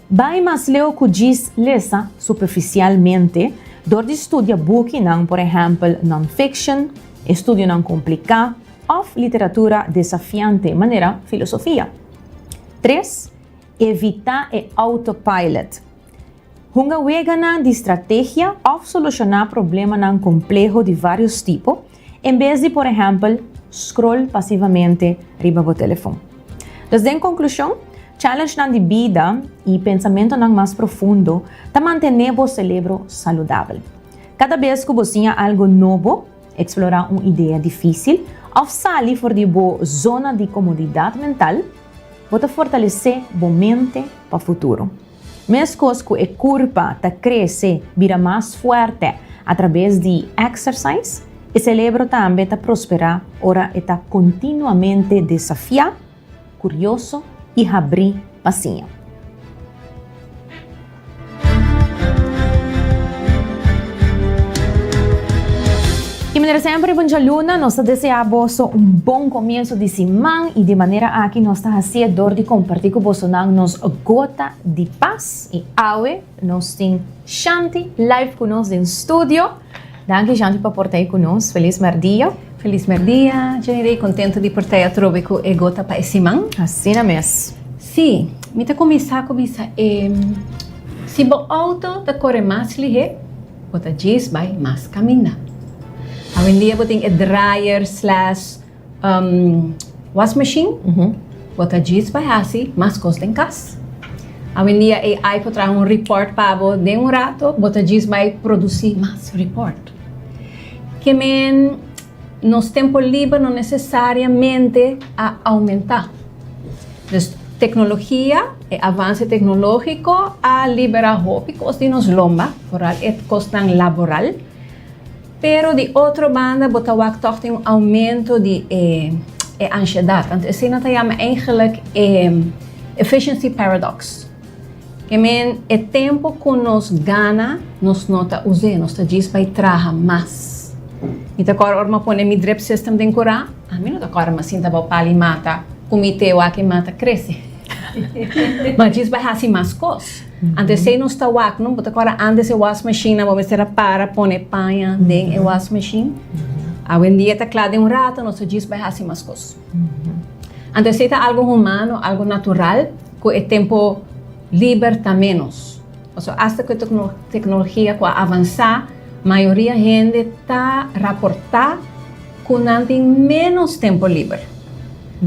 Bai mas leu ku djis lesa superfisialmente dor di studia bukinan, por ehèmpel non-fiction, estudionan kompliká òf literatura desafiante manera filosofia. Tres, Evitá e autopilot. Hunga weganan di strategia òf solushoná problemanan kompleho di vários tipo en bes di, por ehèmpel, scroll pasivamente riba bo telefon. Dus den konklushon, challengenan di bida i pensamentonan mas profundo ta mantené bo selebro saludabel. Kada bes ku bo siña algu nobo, eksplorá un idea difísil òf sali for di bo zona di komodidat mental, bo ta fortalesé bo mente pa futuro. Meskos ku e kurpa ta krese bira mas fuerte atrabes di exercise, e selebro tambe ta prosperá ora e ta kontinuamente desafiá, kurioso i habrí pa siña. Di manera semper bon djaluna nos ta deseá boso un bon komienso di siman i di manera aki nos ta hasié dor di kompartí ku bosonan nos gota di pas i awe nos tin Shanti live ku nos den studio. Danki Shanti pa por ta ei ku nos. Felis mèrdia. Felis mèrdia Jenny-Rey, kontento di por ta ei atrobe ku e gota pa e siman. Asina mes. Sí, mi ta kuminsá ku bisa e si bo outo ta kore mas lihé, Bo ta djis bai mas kaminda. Awendia bo tin e dryer slash wasmachine. Bo ta djis bai hasi mas kos den kas. Awendia AI por traha un report pa bo den un rato, bo ta djis bai produsi mas report. Ke men nos tempo liber no nesesariamente a aumenta. Dus teknologia, e avanse teknologiko a liberá hopi kos di nos lomba, foral e kosnan laboral. Pero di otro banda bo ta wak tòg tin un oumento di e e ansiedat. Anto esei nan ta yama eigenlik e efficiency paradox. Ke men e tempu ku nos gana nos no ta us'é, nos ta djis bai traha mas. Mi ta kòrda ora mi a pone mi drip system den kurá, ami no ta kòrda mi a sinta bou pali mata ku mi te wak e mata krese. Ma djis bai hasi mas kos. Anto esei nos ta wak, no? Bo ta kòrda ántes e wasmachine bo mester a para pone paña den e wasmachine. Awendia ta kla den un rato nos ta djis bai hasi mas kos. Anto esei ta algu humano, algu natural. Ku e tempu liber ta ménos. Pasobra asta ku e teknologia ku a avansá, mayoria hende ta raportá ku nan tin ménos tempu liber.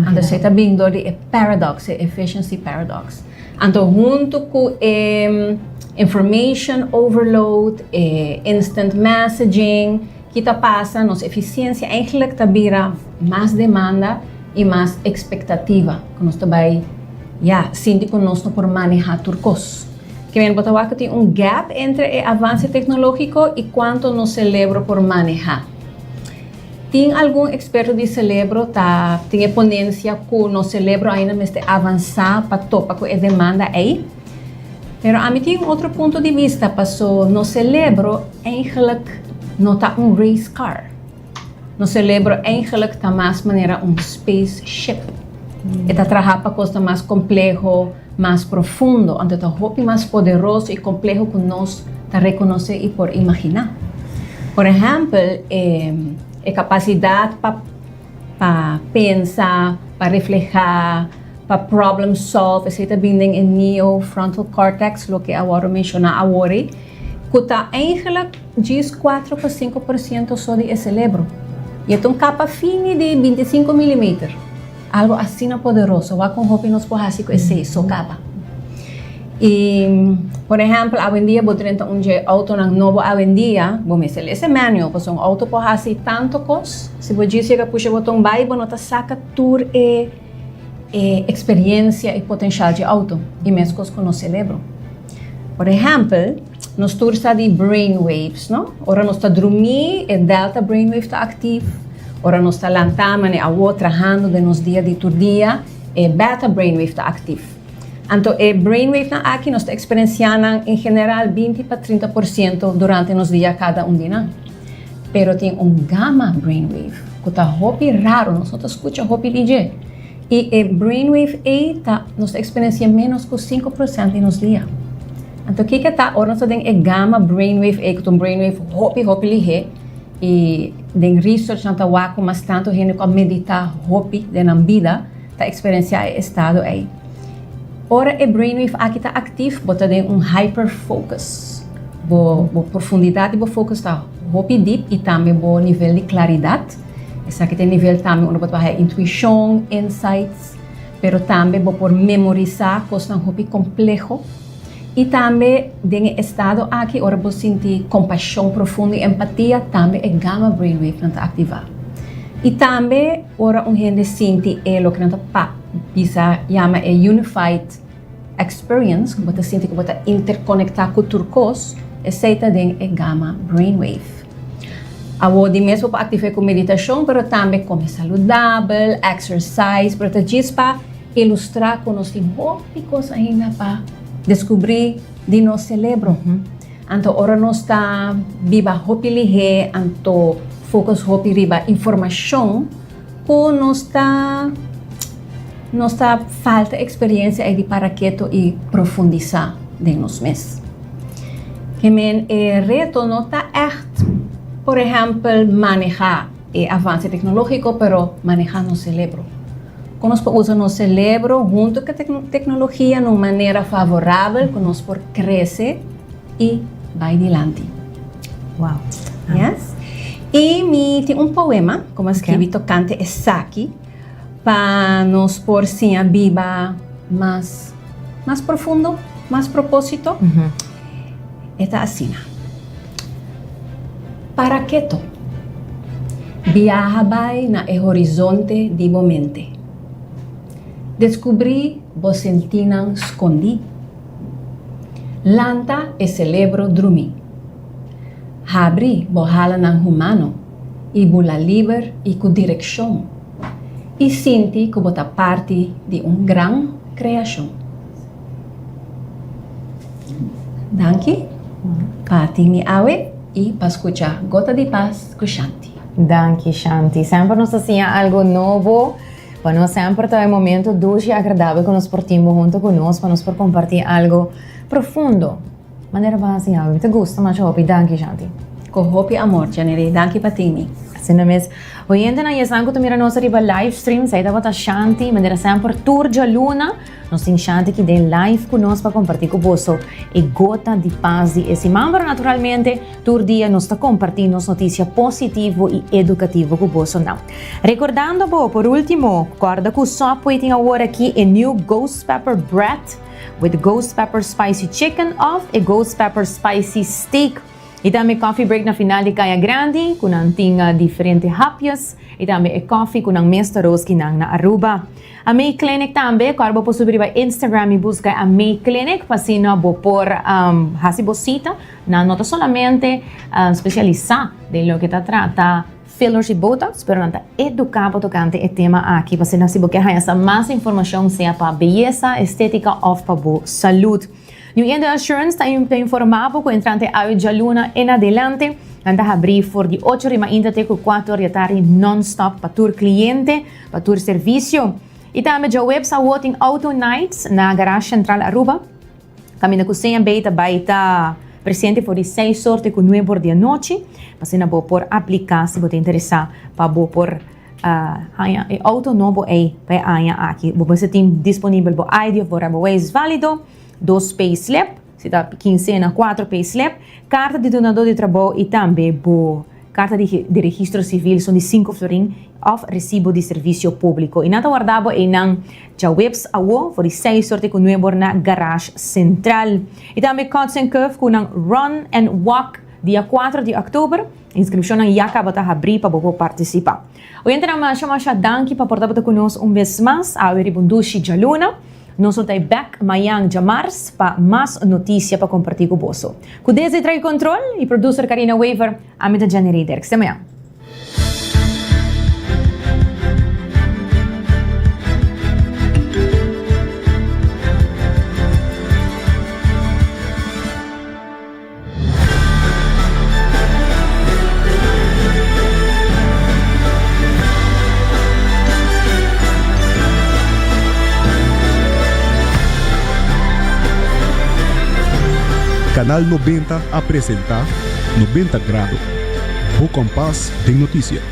Anto esei ta bin dor di e paradox, e efficiency paradox. Anto huntu ku e information overload, e instant messaging, ki ta pasa? Nos efisiensia eigenlijk ta bira mas demanda i mas ekspektativa ku nos ta bai, ya, sinti ku nos no por manehá tur kos. Ke men bo ta wak ku tin un gap entre e avanse teknológiko i kuantu nos selebro por manehá. Tin algun eksperto di selebro ta tin e ponensia ku nos selebro ainda mester avansá pa topa ku e demanda ei. Pero ami tin un otro punto di bista paso nos selebro eigenlijk no ta un race car. Nos selebro eigenlijk ta mas manera un space ship. E ta traha pa kosnan mas kompleho, mas profundo, anto ta hopi mas poderoso i kompleho ku nos ta rekonosé i por imaginá. Por ehèmpel, e e kapasidat pa pa pensa, pa reflehá, pa problem solve, esei ta bin den e neofrontal cortex, loke a wòrdu menshoná awor ei, ku ta eigentlik djis kuatro pa sinku por siento so di e selebro. I e ta un kapa fini di bintisinko milimeter. Algo asina poderoso, wak kon hopi nos por hasi ku esei so kaba. I, por ehèmpel, awendia bo drenta un dje outonan nobo awendia, bo mester lesa e manual, pasobra un outo por hasi tantu kos, si bo djis yega pusha boton bai, bo no ta saka tur e e eksperensia i potenshal dje outo, i meskos ku nos selebro. Por ehèmpel, nos tur sa di brain waves, no? Ora nos ta drumí, e delta brain wave ta aktif. Ora nos ta lantá, manera awor, trahando den nos dia di tur dia, e beta brain wave ta aktif. Anto e brain wavenan aki nos ta eksperensiá nan en general 20 pa 30 por siento durante nos dia kada un di nan. Pero tin un gamma brain wave ku ta hopi raro, nos no ta skucha hopi di dje. I e brainwave ei ta nos ta eksperensia ménos ku 5% di nos dia. Anto kiko ta ora nos ta den e gamma brainwave ei ku ta un brainwave hopi hopi lihé i den research nan ta wak ku mas tantu hende ku a meditá hopi den nan bida ta eksperensiá e estado ei. Ora e brainwave aki ta aktif bo ta den un hyperfocus. Bo bo profundidat di bo focus ta hopi dip i tambe bo nivel di klaridat. Esaki ta e nivel tambe unda bo ta haya intuishon, insights, pero tambe bo por memorisá kosnan hopi kompleho. I tambe den e estado aki ora bo sinti kompashon profundo i empatia, tambe e gamma brainwavenan ta aktivá. I tambe ora un hende sinti e loke nan ta bisa yama e unified experience, ku bo ta sinti ku bo ta interkonektá ku tur kos, esei ta den e gamma brainwave. Awor di mes bo por aktiv'é ku meditashon, pero tambe kome saludabel, exercise, pero ta djis pa ilustrá ku nos tin hopi kos ainda pa deskubrí di nos selebro. Anto ora nos ta biba hopi lihé, anto focus hopi riba informashon ku nos ta nos ta falta eksperensia ei di para keto i profundisá den nos mes. Ke men e reto no ta ègt, por ehèmpel, manehá e avanse teknológiko, pero manehá nos selebro. Kon nos por usa nos selebro huntu ku e teknologia na un manera favorabel ku nos por krese i bai dilanti. Wow. Yes. I mi tin un poema ku mi a skibi tokante esaki pa nos por siña biba mas. Mas profundo, mas propósito. E ta asina. Para keto. Biaha bai na e horizonte di bo mente. Deskubrí bo sentínan skondí. Lanta e selebro drumí. Habri bo halanan humano i bula liber i ku direkshon. I sinti ku bo ta parti di un gran kreashon. Danki pa tin mi awe i pa skucha Gota di Pas ku Shanti. Danki Shanti. Semper nos ta siña algo nobo. Pa nos semper ta e momento dushi i agradabel ku nos por tin bo hunto ku nos pa nos por kompartí algo profundo. Manera bo a hasi awe. Mi ta gusta masha hopi. Danki Shanti. Ku hopi amor Janely. Danki pa tin mi. Asina mes. Oyentenan y esnan cu ta mira nos ariba live stream, esey tabata Shanti, manera semper tur djaluna nos tin Shanti aki den live cu nos pa comparti cu boso e gota di pas di e siman, pero naturalmente tur dia nos ta comparti nos noticia positivo y educativo cu bosonan. Recordando bo por ultimo, corda cu Subway tin awor aki e new Ghost Pepper Bread with Ghost Pepper Spicy Chicken of e Ghost Pepper Spicy Steak. Y tambe coffee break na final di Caya Grandi cu nan tin diferente hapjes y tambe e coffee cu nan mes ta roski nan na Aruba. Amei Clinic tambe, cu bo por subi riba Instagram y busca Amei Clinic pa asina bo por haci bo cita. Nan no ta solamente specialisa den loke ta trata fillers y botox, pero nan ta educa bo tocante e tema aki pa asina si bo kier haya sa mas informacion sea pa beyesa, estetica of pa bo salud. New India Assurance ta informá bo ku entrante awe djaluna en adelante nan ta habrí for di ocho ri mainta te ku kuater di atardi non-stop pa tur kliente, pa tur servisio. I tambe djaweps awo tin Auto Nights na Garage Central Aruba, kaminda ku CMB ta bai ta presente for di seis or te ku nuebe or di anochi, pa asina bo por apliká si bo ta interesá pa bo por haña e auto nobo ei pa e aña aki. Bo mester tin disponibel bo ID of bo rijbewijs válido. Dos payslip, si ta kinsena cuatro payslip, carta di dunador di trabou y tambe bo carta di di registro civil son di cinco florin of recibo di servicio publico. Y nan ta warda bo eynan djaweps awo for di seis or te cu nuebe or na Garage Central. Y tambe Cuts and Curve cu nan Run and Walk dia cuatro di october. Inscripcionnan ya caba ta habri pa bo por participa. Oyentenan masha masha danki pa por tabata cu nos un bes mas awe riba un dushi djaluna. Nos lo ta e bek mayan djamars pa mas noticia pa comparti cu boso. Cu desde trai control y producer Karina Wever, ami ta Jenny Rey-Dirks. Te mayan. Canal 90 a presenta 90 Grado, bo kompas den notisia.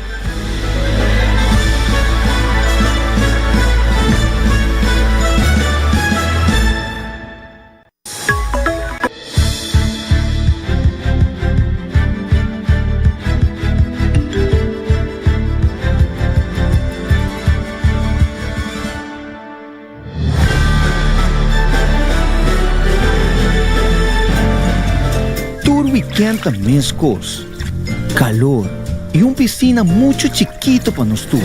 Tur weekend ta mescos, calor y un piscina mucho chikito pa nos tur.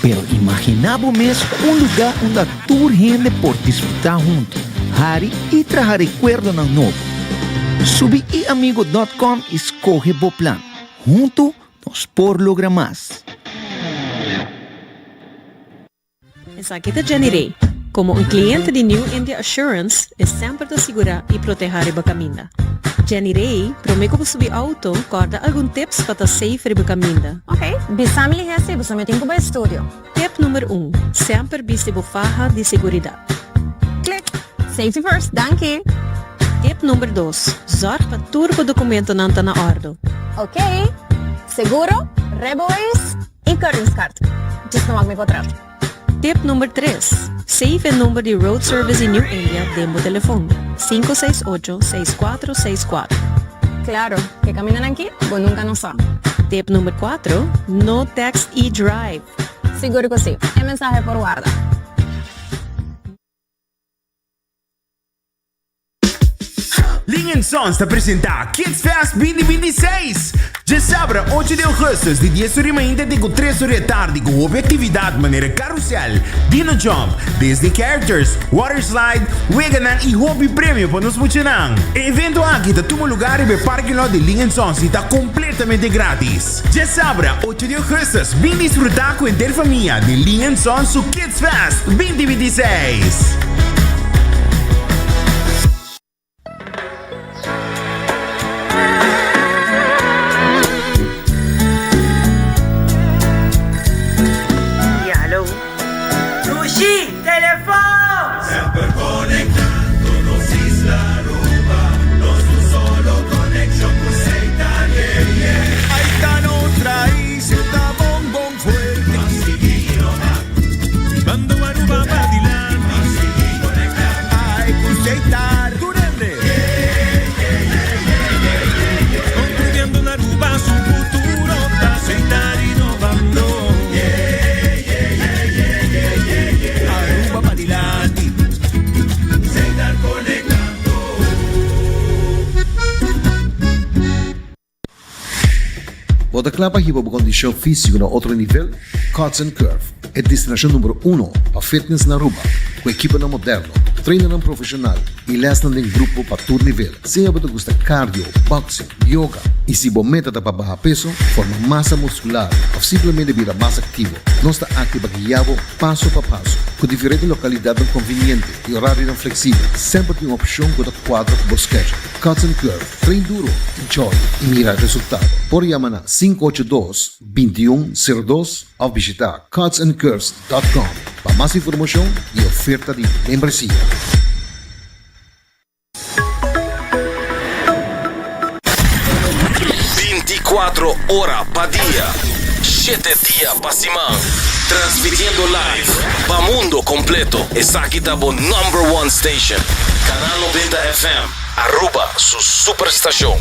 Pero imagina bo mes un lugar unda Tur hende por disfrutá huntu, hari i traha rekuerdonan nobo. Subi iamigo dòt kòm i skohe bo plan. Huntu nos por logra mas! Esaki ta Jenny Rey. Komo un kliente di New India Assurance, e semper ta sigurá i protehá riba kaminda. Jenny Rey, promé ku bo subi outo, kòrda algun tips pa ta safe riba kaminda. Ok, bisa mi lihé si boso mi tin ku bai studio. Tip number un, Semper bisti bo faha di seguridat. Klik! Safety first, danki! Tip number dos, Zorg pa tur bo dokumentonan ta na òrdu. Ok! Seguro, rijbewijs i keuringskaart. Djis no wak mi potret. Tip number tres, Save e number di Road Service di New India den bo telefon, 568 6464. Claro, ke kamindanan ki bo nunka no sa. Tip number cuatro, No text y drive! Sigur cu si. E mensahe por warda. Ling and Sons ta presenta Kids Fest 2026! Djesabra ocho di augustus di dies ora di mainta te cu tres ora di atardi cu hopi actividad manera carrousel, dino jump, Disney characters, water slide, weganan y hopi premio pa nos muchanan. E evento aki ta tuma lugar riba e parking lot di Ling and Sons y ta completamente gratis. Djesabra ocho di augustus bin disfruta cu henter famia di Ling and Sons su Kids Fest 2026. Ya, hallo. Dushi, telefon! Semper conectando nos isla Aruba, nos un solo conexion cu Seita, yeah, yeah. Ahí ta nuestra isla. kla pa hiba bo kondishon físiko na otro nivel? Cuts and Curve, e destinashon numero uno pa fitness na Aruba, ku ekiponan moderno, trainernan profeshonal i lèsnan den grupo pa tur nivel. Sea bo ta gusta cardio, boxing, yoga i si bo meta ta pa baha peso, forma masa muskular òf simplemente bira mas aktivo, nos ta aki pa guia bo paso pa paso. Ku diferente lokalidatnan konviniente i orarionan fleksibel, semper tin un opshon ku ta kuadra ku bo schedule. Cuts and Curve, train duro, enjoy i mira resultado. Por yama na 582 2102 òf bishitá cutsandcurves dòt com pa mas informashon i oferta di membresia. Binticuatro ora pa dia, shete dia pa siman, transmitiendo live pa mundo completo. Esaki ta bo number one station, Canal 90 FM, Aruba su superstacion.